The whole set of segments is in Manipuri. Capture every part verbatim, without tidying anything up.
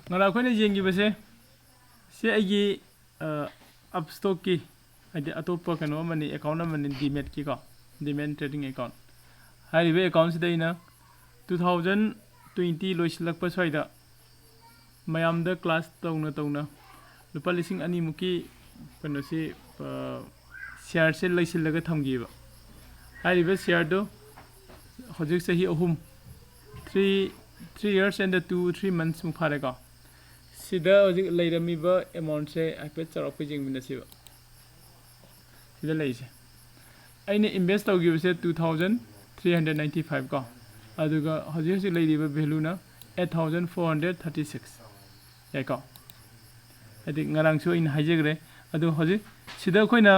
ꯉꯔꯥꯡ ꯑꯩꯈꯣꯏꯅ ꯌꯦꯡꯈꯤꯕꯁꯦ, ꯁꯤ ꯑꯩꯒꯤ ꯑꯞꯁ꯭ꯇꯣꯛꯀꯤ, ꯍꯥꯏꯗꯤ ꯑꯇꯣꯞꯄ ꯀꯩꯅꯣ ꯑꯃꯅꯤ, ꯑꯦꯀꯥꯎꯟ ꯑꯃꯅꯤ, ꯗꯤꯃꯦꯠꯀꯤꯀꯣ, ꯗꯤꯃꯦꯠ ꯇ꯭ꯔꯦꯗꯤꯡ ꯑꯦꯀꯥꯎꯟ꯫ ꯍꯥꯏꯔꯤꯕ ꯑꯦꯀꯥꯎꯟꯁꯤꯗ ꯑꯩꯅ ꯇꯨ ꯊꯥꯎꯖꯟ ꯇ꯭ꯋꯦꯟꯇꯤ ꯂꯣꯏꯁꯤꯜꯂꯛꯄ ꯁ꯭ꯋꯥꯏꯗ ꯃꯌꯥꯝꯗ ꯀ꯭ꯂꯥꯁ ꯇꯧꯅ ꯇꯧꯅ ꯂꯨꯄꯥ ꯂꯤꯁꯤꯡ ꯑꯅꯤꯃꯨꯛꯀꯤ ꯀꯩꯅꯣꯁꯤ, ꯁꯤꯌꯥꯔꯁꯦ ꯂꯩꯁꯤꯜꯂꯒ ꯊꯝꯈꯤꯕ꯫ ꯍꯥꯏꯔꯤꯕ ꯁꯤꯌꯥꯔꯗꯣ ꯍꯧꯖꯤꯛ ꯆꯍꯤ ꯑꯍꯨꯝ, three, three years and two three months ꯃꯨꯛ ꯐꯥꯔꯦꯀꯣ꯫ ꯁꯤꯗ ꯍꯧꯖꯤꯛ ꯂꯩꯔꯝꯃꯤꯕ ꯑꯦꯃꯥꯎꯟꯁꯦ ꯍꯥꯏꯐꯦꯠ ꯆꯥꯎꯔꯥꯛꯄ ꯌꯦꯡꯃꯤꯟꯅꯁꯤꯕ꯫ ꯁꯤꯗ ꯂꯩꯔꯤꯁꯦ, ꯑꯩꯅ invest ꯇꯧꯈꯤꯕꯁꯦ two thousand three hundred ninety five ꯀꯣ, ꯑꯗꯨꯒ ꯍꯧꯖꯤꯛ ꯍꯧꯖꯤꯛ ꯂꯩꯔꯤꯕ ꯚꯦꯂꯨꯅ eight thousand four hundred thirty six꯫ ꯌꯥꯏꯀꯣ? ꯍꯥꯏꯗꯤ ꯉꯔꯥꯡꯁꯨ ꯑꯩꯅ ꯍꯥꯏꯖꯈ꯭ꯔꯦ꯫ ꯑꯗꯨ ꯍꯧꯖꯤꯛ ꯁꯤꯗ ꯑꯩꯈꯣꯏꯅ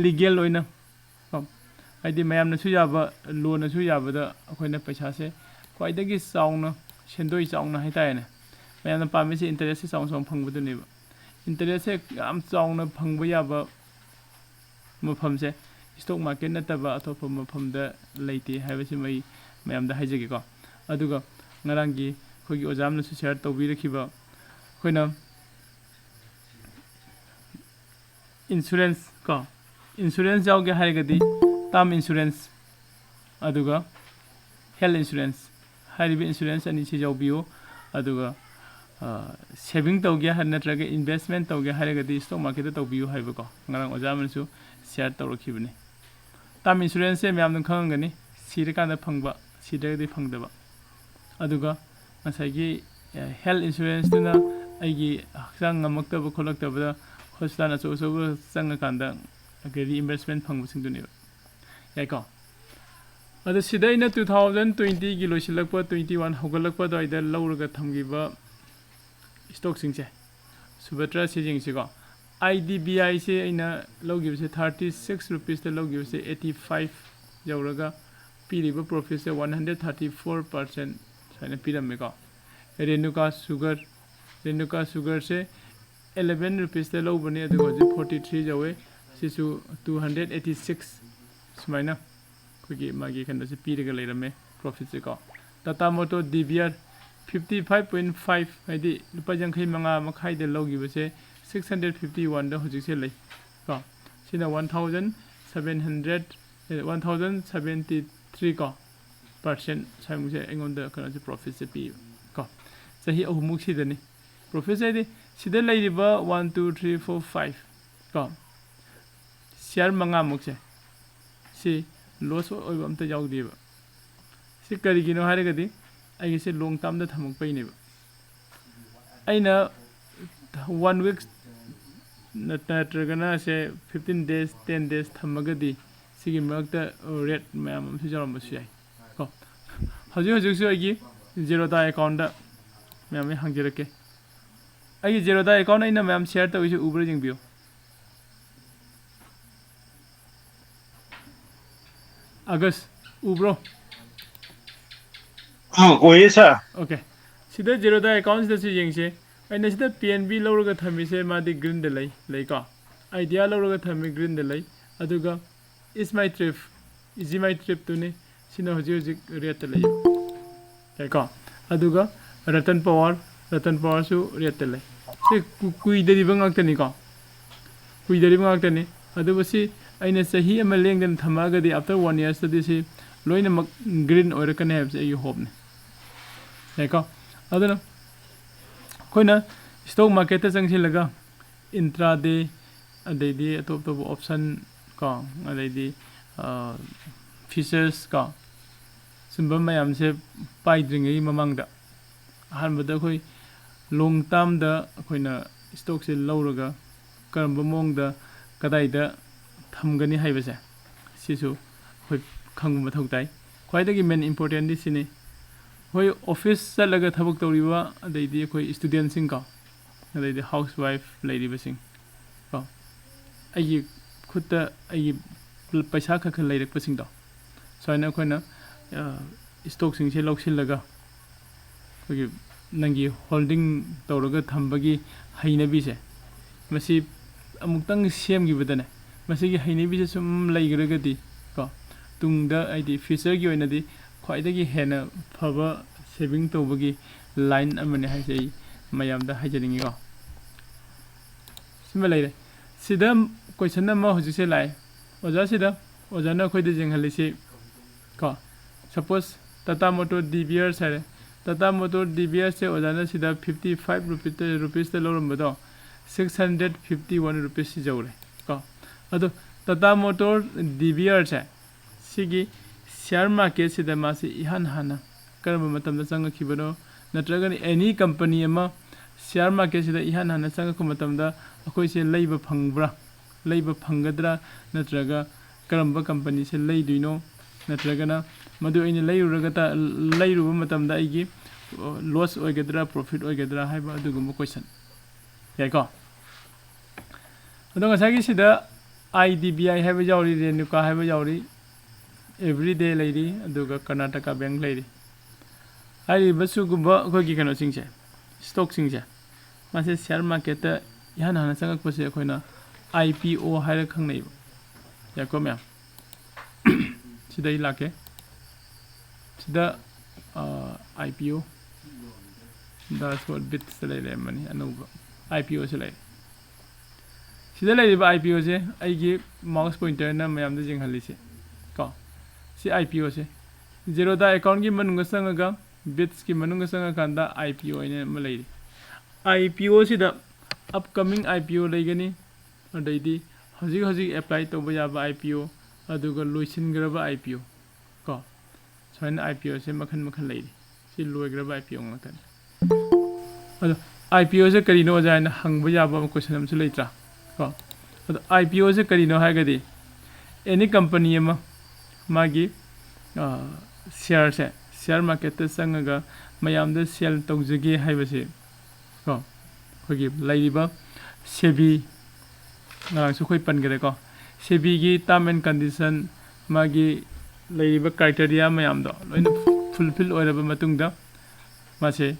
ꯂꯤꯒꯦꯜ ꯑꯣꯏꯅ ꯀꯣ, ꯍꯥꯏꯗꯤ ꯃꯌꯥꯝꯅꯁꯨ ꯌꯥꯕ, ꯂꯣꯅꯁꯨ ꯌꯥꯕꯗ ꯑꯩꯈꯣꯏꯅ ꯄꯩꯁꯥꯁꯦ ꯈ꯭ꯋꯥꯏꯗꯒꯤ ꯆꯥꯎꯅ, ꯁꯦꯟꯗꯣꯏ ꯆꯥꯎꯅ ꯍꯥꯏꯇꯥꯔꯦꯅꯦ, ꯃꯌꯥꯝꯅ ꯄꯥꯝꯃꯤꯁꯦ ꯏꯟꯇꯔꯦꯁꯁꯦ ꯆꯥꯎꯅ ꯆꯥꯎꯅ ꯐꯪꯕꯗꯨꯅꯦꯕ꯫ ꯏꯟꯇꯔꯦꯁꯁꯦ ꯌꯥꯝ ꯆꯥꯎꯅ ꯐꯪꯕ ꯌꯥꯕ ꯃꯐꯝꯁꯦ ꯏꯁꯇꯣꯛ ꯃꯥꯔꯀꯦꯠ ꯅꯠꯇꯕ ꯑꯇꯣꯞꯄ ꯃꯐꯝꯗ ꯂꯩꯇꯦ ꯍꯥꯏꯕꯁꯤꯃ ꯑꯩ ꯃꯌꯥꯝꯗ ꯍꯥꯏꯖꯒꯦꯀꯣ꯫ ꯑꯗꯨꯒ ꯉꯔꯥꯡꯒꯤ ꯑꯩꯈꯣꯏꯒꯤ ꯑꯣꯖꯥ ꯑꯃꯅꯁꯨ ꯁꯤꯌꯥꯔ ꯇꯧꯕꯤꯔꯛꯈꯤꯕ, ꯑꯩꯈꯣꯏꯅ ꯏꯟꯁꯨꯔꯦꯟꯁ ꯀꯣ, ꯏꯟꯁꯨꯔꯦꯟꯁ ꯌꯥꯎꯒꯦ ꯍꯥꯏꯔꯒꯗꯤ ꯇꯥꯔꯝ ꯏꯟꯁꯨꯔꯦꯟꯁ, ꯑꯗꯨꯒ ꯍꯦꯜꯊ ꯏꯟꯁꯨꯔꯦꯟꯁ, ꯍꯥꯏꯔꯤꯕ ꯏꯟꯁꯨꯔꯦꯟꯁ ꯑꯅꯤꯁꯤ ꯌꯥꯎꯕꯤꯌꯨ꯫ ꯑꯗꯨꯒ ꯁꯦꯚꯤꯡ ꯇꯧꯒꯦ ꯍꯥꯏ, ꯅꯠꯇ꯭ꯔꯒ ꯏꯟꯚꯦꯁꯃꯦꯟ ꯇꯧꯒꯦ ꯍꯥꯏꯔꯒꯗꯤ ꯏꯁꯇꯣꯛ ꯃꯥꯔꯀꯦꯠꯇ ꯇꯧꯕꯤꯌꯨ ꯍꯥꯏꯕꯀꯣ, ꯉꯔꯥꯡ ꯑꯣꯖꯥ ꯑꯃꯅꯁꯨ ꯁꯤꯌꯥꯔ ꯇꯧꯔꯛꯈꯤꯕꯅꯤ꯫ ꯇꯥꯔꯝ ꯏꯟꯁꯨꯔꯦꯟꯁꯁꯦ ꯃꯌꯥꯝꯅ ꯈꯪꯉꯝꯒꯅꯤ, ꯁꯤꯔꯀꯥꯟꯗ ꯐꯪꯕ, ꯁꯤꯗ꯭ꯔꯒꯗꯤ ꯐꯪꯗꯕ꯫ ꯑꯗꯨꯒ ꯉꯁꯥꯏꯒꯤ ꯍꯦꯜꯊ ꯏꯟꯁꯨꯔꯦꯟꯁꯇꯨꯅ ꯑꯩꯒꯤ ꯍꯛꯆꯥꯡ ꯉꯝꯃꯛꯇꯕ ꯈꯣꯠꯂꯛꯇꯕꯗ ꯍꯣꯁꯄꯤꯇꯥꯜ ꯑꯆꯧ ꯑꯆꯧꯕ ꯆꯪꯉꯀꯥꯟꯗ ꯔꯤꯏꯝꯕꯔꯁꯃꯦꯟ ꯐꯪꯕꯁꯤꯡꯗꯨꯅꯦꯕ꯫ ꯌꯥꯏꯀꯣ? ꯑꯗꯣ ꯁꯤꯗ ꯑꯩꯅ two thousand twenty ꯒꯤ ꯂꯣꯏꯁꯤꯜꯂꯛꯄ, twenty one ꯍꯧꯒꯠꯂꯛꯄ ꯑꯗꯨꯋꯥꯏꯗ ꯂꯧꯔꯒ ꯊꯝꯈꯤꯕ ꯏꯁꯇꯣꯛꯁꯤꯡꯁꯦ, ꯁꯨꯕꯇ꯭ꯔ ꯁꯤ ꯌꯦꯡꯁꯤꯀꯣ꯫ ꯑꯥꯏ ꯗꯤ ꯕꯤ ꯑꯥꯏꯁꯦ ꯑꯩꯅ ꯂꯧꯈꯤꯕꯁꯦ thirty six rupeesꯇ ꯂꯧꯈꯤꯕꯁꯦ eighty five ꯌꯧꯔꯒ ꯄꯤꯔꯤꯕ ꯄ꯭ꯔꯣꯐꯤꯠꯁꯦ one hundred thirty four percent ꯁꯨꯃꯥꯏꯅ ꯄꯤꯔꯝꯃꯦꯀꯣ꯫ ꯔꯦꯅꯨꯀꯥ ꯁꯨꯒꯔ, ꯔꯦꯅꯨꯀꯥ ꯁꯨꯒꯔꯁꯦ eleven rupeesꯇ ꯂꯧꯕꯅꯦ, ꯑꯗꯨꯒ ꯍꯧꯖꯤꯛ forty three ꯌꯧꯋꯦ꯫ ꯁꯤꯁꯨ two hundred eighty six ꯁꯨꯃꯥꯏꯅ ꯑꯩꯈꯣꯏꯒꯤ ꯃꯥꯒꯤ ꯀꯩꯅꯣꯁꯦ ꯄꯤꯔꯒ ꯂꯩꯔꯝꯃꯦ, ꯄ꯭ꯔꯣꯐꯤꯠꯁꯦꯀꯣ꯫ Tata motor D B R fifty five point five, ꯍꯥꯏꯗꯤ ꯂꯨꯄꯥ ꯌꯥꯡꯈꯩ ꯃꯉꯥ ꯃꯈꯥꯏꯗ ꯂꯧꯈꯤꯕꯁꯦ, six hundred fifty one ꯗ ꯍꯧꯖꯤꯛꯁꯦ ꯂꯩ ꯀꯣ꯫ ꯁꯤꯅ one thousand seven hundred, one thousand seventy three ꯀꯣ, percent ꯁ꯭ꯋꯥꯏꯃꯨꯛꯁꯦ ꯑꯩꯉꯣꯟꯗ ꯀꯩꯅꯣꯁꯦ, profit ꯁꯦ ꯄꯤꯌꯦꯕ ꯀꯣ꯫ ꯆꯍꯤ ꯑꯍꯨꯝꯃꯨꯛ ꯁꯤꯗꯅꯤ꯫ Profit ꯁꯦ ꯍꯥꯏꯗꯤ ꯁꯤꯗ ꯂꯩꯔꯤꯕ one, two, three, four, five ꯀꯣ, share ꯃꯉꯥꯃꯨꯛꯁꯦ, ꯁꯤ loss ꯑꯣꯏꯕ ꯑꯝꯇ ꯌꯥꯎꯗꯦꯕ꯫ ꯁꯤ ꯀꯔꯤꯒꯤꯅꯣ ꯍꯥꯏꯔꯒꯗꯤ ꯑꯩꯒꯤꯁꯦ long term ꯗ ꯊꯝꯃꯛꯄꯩꯅꯦꯕ꯫ ꯑꯩꯅ one week ꯅꯠ-, ꯅꯠꯇ꯭ꯔꯒꯅ ꯁꯦ fifteen days, ten days ꯊꯝꯃꯒꯗꯤ ꯁꯤꯒꯤ ꯃꯔꯛꯇ rate ꯃꯌꯥꯝ ꯑꯃꯁꯨ ꯌꯥꯎꯔꯝꯕꯁꯨ ꯌꯥꯏ ꯀꯣ꯫ ꯍꯧꯖꯤꯛ ꯍꯧꯖꯤꯛꯁꯨ ꯑꯩꯒꯤ Zerodha account ꯗ ꯃꯌꯥꯝ ꯑꯩ ꯍꯥꯡꯖꯔꯛꯀꯦ꯫ ꯑꯩꯒꯤ Zerodha account ꯑꯩꯅ ꯃꯌꯥꯝ share ꯇꯧꯔꯤꯁꯦ ꯎꯕ꯭ꯔꯥ ꯌꯦꯡꯕꯤꯌꯨ꯫ ꯑꯥꯒꯁ, ꯎꯕ꯭ꯔꯣ? ꯑꯥ, ꯑꯣꯏꯌꯦ, sir꯫ Okay꯫ ꯁꯤꯗ Zerodha account ꯁꯤꯗꯁꯨ ꯌꯦꯡꯁꯦ꯫ ꯑꯩꯅ ꯁꯤꯗ P N B ꯂꯧꯔꯒ ꯊꯝꯃꯤꯁꯦ, ꯃꯥꯗꯤ green ꯗ ꯂꯩ, ꯂꯩꯀꯣ? Idea ꯂꯧꯔꯒ ꯊꯝꯃꯤ, green ꯗ ꯂꯩ꯫ ꯑꯗꯨꯒ Easy My Trip, Easy My Trip ꯇꯨꯅꯤ꯫ ꯁꯤꯅ ꯍꯧꯖꯤꯛ ꯍꯧꯖꯤꯛ red ꯇ ꯂꯩ꯫ ꯌꯥꯏꯀꯣ? ꯑꯗꯨꯒ Ratan Power, Ratan Power ꯁꯨ red ꯇ ꯂꯩ꯫ ꯁꯤ ꯀꯨ-, ꯀꯨꯏꯗꯔꯤꯕ ꯉꯥꯛꯇꯅꯤꯀꯣ꯫ ꯀꯨꯏꯗꯔꯤꯕ ꯉꯥꯛꯇꯅꯤ꯫ ꯑꯗꯨꯕꯨ ꯁꯤ ꯑꯩꯅ ꯆꯍꯤ ꯑꯃ ꯂꯦꯡꯗꯅ ꯊꯝꯃꯛꯑꯒꯗꯤ, after one years ꯇꯗꯤ ꯁꯤ ꯂꯣꯏꯅꯃꯛ green ꯑꯣꯏꯔꯛꯀꯅꯤ ꯍꯥꯏꯕꯁꯦ ꯑꯩꯒꯤ hope ꯅꯤ꯫ ꯌꯥꯏꯀꯣ? ꯑꯗꯨꯅ ꯑꯩꯈꯣꯏꯅ stock market ꯇ ꯆꯪꯁꯤꯜꯂꯒ intraday, ꯑꯗꯩꯗꯤ ꯑꯇꯣꯞ ꯑꯇꯣꯞꯄ option ꯀꯣ, ꯑꯗꯩꯗꯤ, ꯑ, futures ꯀꯣ, ꯁꯨꯝꯕ ꯃꯌꯥꯝꯁꯦ ꯄꯥꯏꯗ꯭ꯔꯤꯉꯩ ꯃꯃꯥꯡꯗ ꯑꯍꯥꯟꯕꯗ ꯑꯩꯈꯣꯏ long term ꯗ ꯑꯩꯈꯣꯏꯅ stock ꯁꯦ ꯂꯧꯔꯒ ꯀꯔꯝꯕ ꯃꯑꯣꯡꯗ ꯀꯗꯥꯏꯗ ꯊꯝꯒꯅꯤ ꯍꯥꯏꯕꯁꯦ, ꯁꯤꯁꯨ ꯑꯩꯈꯣꯏ ꯈꯪꯕ ꯃꯊꯧ ꯇꯥꯏ꯫ ꯈ꯭ꯋꯥꯏꯗꯒꯤ main important ꯗꯤ ꯁꯤꯅꯤ꯫ ꯍꯣꯏ, office ꯆꯠꯂꯒ ꯊꯕꯛ ꯇꯧꯔꯤꯕ, ꯑꯗꯩꯗꯤ ꯑꯩꯈꯣꯏ student ꯁꯤꯡ ꯀꯣ, ꯑꯗꯩꯗꯤ housewife ꯂꯩꯔꯤꯕꯁꯤꯡ ꯀꯣ, ꯑꯩꯒꯤ ꯈꯨꯠꯇ ꯑꯩꯒꯤ ꯄꯩꯁꯥ ꯈꯔ ꯈꯔ ꯂꯩꯔꯛꯄꯁꯤꯡꯗꯣ, ꯁꯨꯃꯥꯏꯅ ꯑꯩꯈꯣꯏꯅ, ꯑ, stock ꯁꯤꯡꯁꯦ ꯂꯧꯁꯤꯜꯂꯒ, ꯑꯩꯈꯣꯏꯒꯤ ꯅꯪꯒꯤ holding ꯇꯧꯔꯒ ꯊꯝꯕꯒꯤ ꯍꯩꯅꯕꯤꯁꯦ, ꯃꯁꯤ ꯑꯃꯨꯛꯇꯪ ꯁꯦꯝꯈꯤꯕꯗꯅꯦ, ꯃꯁꯤꯒꯤ ꯍꯩꯅꯕꯤꯁꯦ ꯁꯨꯝ ꯂꯩꯈ꯭ꯔꯒꯗꯤ ꯀꯣ, ꯇꯨꯡꯗ, ꯍꯥꯏꯗꯤ future ꯒꯤ ꯑꯣꯏꯅꯗꯤ ꯈ꯭ꯋꯥꯏꯗꯒꯤ ꯍꯦꯟꯅ ꯐꯕ saving ꯇꯧꯕꯒꯤ line ꯑꯃꯅꯤ ꯍꯥꯏꯁꯦ ꯑꯩ ꯃꯌꯥꯝꯗ ꯍꯥꯏꯖꯅꯤꯡꯉꯤꯀꯣ꯫ ꯁꯤꯃ ꯂꯩꯔꯦ꯫ ꯁꯤꯗ question ꯑꯃ ꯍꯧꯖꯤꯛꯁꯦ ꯂꯥꯛꯑꯦ꯫ ꯑꯣꯖꯥ, ꯁꯤꯗ ꯑꯣꯖꯥꯅ ꯑꯩꯈꯣꯏꯗ ꯌꯦꯡꯍꯜꯂꯤꯁꯤ ꯀꯣ, suppose Tata Motor D B X ꯍꯥꯏꯔꯦ꯫ Tata Motor D B X ꯁꯦ ꯑꯣꯖꯥꯅ ꯁꯤꯗ fifty five rupees, rupees ꯇ ꯂꯧꯔꯝꯕꯗꯣ six hundred fifty one rupees ꯌꯧꯔꯦ ꯀꯣ꯫ ꯑꯗꯣ Tata Motor D B X ꯁꯦ ꯁꯤꯒꯤ share market ꯁꯤꯗ ꯃꯥꯁꯤ ꯏꯍꯥꯟ ꯍꯥꯟꯅ ꯀꯔꯝꯕ ꯃꯇꯝꯗ ꯆꯪꯉꯛꯈꯤꯕꯅꯣ, ꯅꯠꯇ꯭ꯔꯒꯅ any company ꯑꯃ share market ꯁꯤꯗ ꯏꯍꯥꯟ ꯍꯥꯟꯅ ꯆꯪꯉꯛꯄ ꯃꯇꯝꯗ ꯑꯩꯈꯣꯏꯁꯦ ꯂꯩꯕ ꯐꯪꯕ꯭ꯔꯥ, ꯂꯩꯕ ꯐꯪꯒꯗ꯭ꯔꯥ, ꯅꯠꯇ꯭ꯔꯒ ꯀꯔꯝꯕ company ꯁꯦ ꯂꯩꯗꯣꯏꯅꯣ, ꯅꯠꯇ꯭ꯔꯒꯅ ꯃꯗꯨ ꯑꯩꯅ ꯂꯩꯔꯨꯔꯒ ꯇ-, ꯂꯩꯔꯨꯕ ꯃꯇꯝꯗ ꯑꯩꯒꯤ, ꯑ, loss ꯑꯣꯏꯒꯗ꯭ꯔꯥ, profit ꯑꯣꯏꯒꯗ꯭ꯔꯥ ꯍꯥꯏꯕ ꯑꯗꯨꯒꯨꯝꯕ question꯫ ꯌꯥꯏꯀꯣ? ꯑꯗꯣ ꯉꯁꯥꯏꯒꯤ ꯁꯤꯗ I D B I ꯍꯥꯏꯕ ꯌꯥꯎꯔꯤ, ꯔꯦꯅꯨꯀꯥ ꯍꯥꯏꯕ ꯌꯥꯎꯔꯤ, Everyday ꯂꯩꯔꯤ, ꯑꯗꯨꯒ Karnataka Bank ꯂꯩꯔꯤ꯫ ꯍꯥꯏꯔꯤꯕ ꯁꯤꯒꯨꯝꯕ ꯑꯩꯈꯣꯏꯒꯤ ꯀꯩꯅꯣꯁꯤꯡꯁꯦ, stock ꯁꯤꯡꯁꯦ, ꯃꯥꯁꯦ share market ꯇ ꯏꯍꯥꯟ ꯍꯥꯟꯅ ꯆꯪꯉꯛꯄꯁꯦ ꯑꯩꯈꯣꯏꯅ I P O ꯍꯥꯏꯔꯒ ꯈꯪꯅꯩꯕ꯫ ꯌꯥꯏꯀꯣ ꯃꯌꯥꯝ? ꯁꯤꯗ ꯑꯩ ꯂꯥꯛꯀꯦ꯫ ꯁꯤꯗ, ꯑ, I P O, dashboard, BIDS ꯇ ꯂꯩꯔꯝꯃꯅꯤ ꯑꯅꯧꯕ꯫ I P O ꯁꯤ ꯂꯩꯔꯦ꯫ ꯁꯤꯗ ꯂꯩꯔꯤꯕ I P O ꯁꯦ ꯑꯩꯒꯤ mouse pointer ꯅ ꯃꯌꯥꯝꯗ ꯌꯦꯡꯍꯜꯂꯤꯁꯦ ꯀꯣ꯫ ꯁꯤ I P O say Zerodha account ꯀꯤ ꯃꯅꯨꯡꯗ ꯆꯪꯉꯒ, BIDS ꯀꯤ ꯃꯅꯨꯡꯗ ꯆꯪꯉꯀꯥꯟꯗ I P O ꯍꯥꯏꯅ ꯑꯃ ꯂꯩꯔꯤ꯫ I P O ꯁꯤꯗ upcoming I P O ꯂꯩꯒꯅꯤ, ꯑꯗꯩꯗꯤ ꯍꯧꯖꯤꯛ ꯍꯧꯖꯤꯛ apply ꯇꯧꯕ ꯌꯥꯕ I P O, ꯑꯗꯨꯒ ꯂꯣꯏꯁꯤꯟꯈ꯭ꯔꯕ I P O ꯀꯣ꯫ ꯁꯨꯃꯥꯏꯅ I P O ꯁꯦ ꯃꯈꯜ ꯃꯈꯜ ꯂꯩꯔꯤ꯫ ꯁꯤ ꯂꯣꯏꯈ꯭ꯔꯕ I P O ꯉꯥꯛꯇꯅꯤ꯫ ꯑꯗꯣ I P O ꯁꯦ ꯀꯔꯤꯅꯣ ꯑꯣꯖꯥ ꯍꯥꯏꯅ ꯍꯪꯕ ꯌꯥꯕ ꯑꯃ question ꯑꯃꯁꯨ ꯂꯩꯇ꯭ꯔꯥ ꯀꯣ? ꯑꯗꯣ I P O ꯁꯦ ꯀꯔꯤꯅꯣ ꯍꯥꯏꯔꯒꯗꯤ, any company ꯑꯃ ꯃꯥꯒꯤ, ꯑ, share ꯁꯦ share market ꯇ ꯆꯪꯉꯒ ꯃꯌꯥꯝꯗ sell ꯇꯧꯖꯒꯦ ꯍꯥꯏꯕꯁꯦ ꯀꯣ, ꯑꯩꯈꯣꯏꯒꯤ ꯂꯩꯔꯤꯕ SEBI, ꯉꯔꯥꯡꯁꯨ ꯑꯩꯈꯣꯏ ꯄꯟꯈꯔꯦꯀꯣ, SEBI ꯒꯤ term and condition, ꯃꯥꯒꯤ ꯂꯩꯔꯤꯕ criteria ꯃꯌꯥꯝꯗꯣ ꯂꯣꯏꯅ fulfill ꯑꯣꯏꯔꯕ ꯃꯇꯨꯡꯗ ꯃꯥꯁꯦ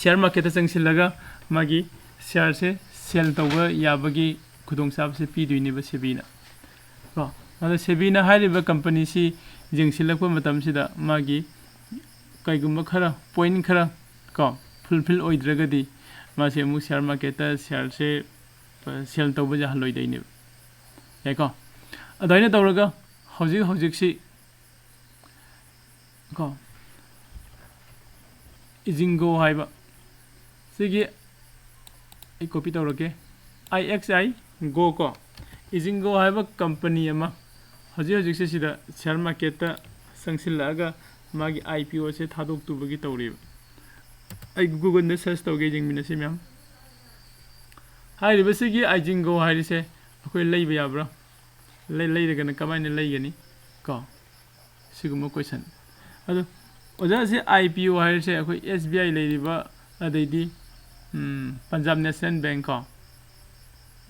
share market ꯇ ꯆꯪꯁꯤꯜꯂꯒ ꯃꯥꯒꯤ share ꯁꯦ sell ꯇꯧꯕ ꯌꯥꯕꯒꯤ ꯈꯨꯗꯣꯡꯆꯥꯕꯁꯦ ꯄꯤꯗꯣꯏꯅꯦꯕ SEBI ꯅ ꯀꯣ꯫ ꯑꯗꯣ SEBI ꯅ ꯍꯥꯏꯔꯤꯕ company ꯁꯤ ꯌꯦꯡꯁꯤꯜꯂꯛꯄ ꯃꯇꯝꯁꯤꯗ ꯃꯥꯒꯤ ꯀꯩꯒꯨꯝꯕ ꯈꯔ, point ꯈꯔ ꯀꯣ, fulfill ꯑꯣꯏꯗ꯭ꯔꯒꯗꯤ ꯃꯥꯁꯦ ꯑꯃꯨꯛ share marketꯇ shareꯁꯦ, ꯑ, sell ꯇꯧꯕ ꯌꯥꯍꯜꯂꯣꯏꯗꯣꯏꯅꯦꯕ꯫ ꯌꯥꯏꯀꯣ? ꯑꯗꯨꯃꯥꯏꯅ ꯇꯧꯔꯒ ꯍꯧꯖꯤꯛ ꯍꯧꯖꯤꯛꯁꯤ ꯀꯣ, Izingo ꯍꯥꯏꯕ ꯁꯤꯒꯤ, ꯑꯩ copy ꯇꯧꯔꯒꯦ, I X I Go ꯀꯣ, Izingo ꯍꯥꯏꯕ company ꯑꯃ ꯍꯧꯖꯤꯛ ꯍꯧꯖꯤꯛꯁꯦ ꯁꯤꯗ share marketꯇ ꯆꯪꯁꯤꯜꯂꯛꯑꯒ ꯃꯥꯒꯤ I P O ꯁꯦ ꯊꯥꯗꯣꯛꯇꯨꯕꯒꯤ ꯇꯧꯔꯤꯕ꯫ ꯑꯩ Googleꯗ search ꯇꯧꯒꯦ, ꯌꯦꯡꯃꯤꯟꯅꯁꯤ ꯃꯌꯥꯝ꯫ ꯍꯥꯏꯔꯤꯕꯁꯤꯒꯤ Izingo ꯍꯥꯏꯔꯤꯁꯦ ꯑꯩꯈꯣꯏ ꯂꯩꯕ ꯌꯥꯕ꯭ꯔꯥ? ꯂꯩ-, ꯂꯩꯔꯒꯅ ꯀꯃꯥꯏꯅ ꯂꯩꯒꯅꯤ ꯀꯣ? ꯁꯤꯒꯨꯝꯕ question꯫ ꯑꯗꯣ ꯑꯣꯖꯥ, ꯁꯤ I P O ꯍꯥꯏꯔꯤꯁꯦ ꯑꯩꯈꯣꯏ S B I ꯂꯩꯔꯤꯕ, ꯑꯗꯩꯗꯤ, ꯎꯝ, Punjab National Bank ꯀꯣ,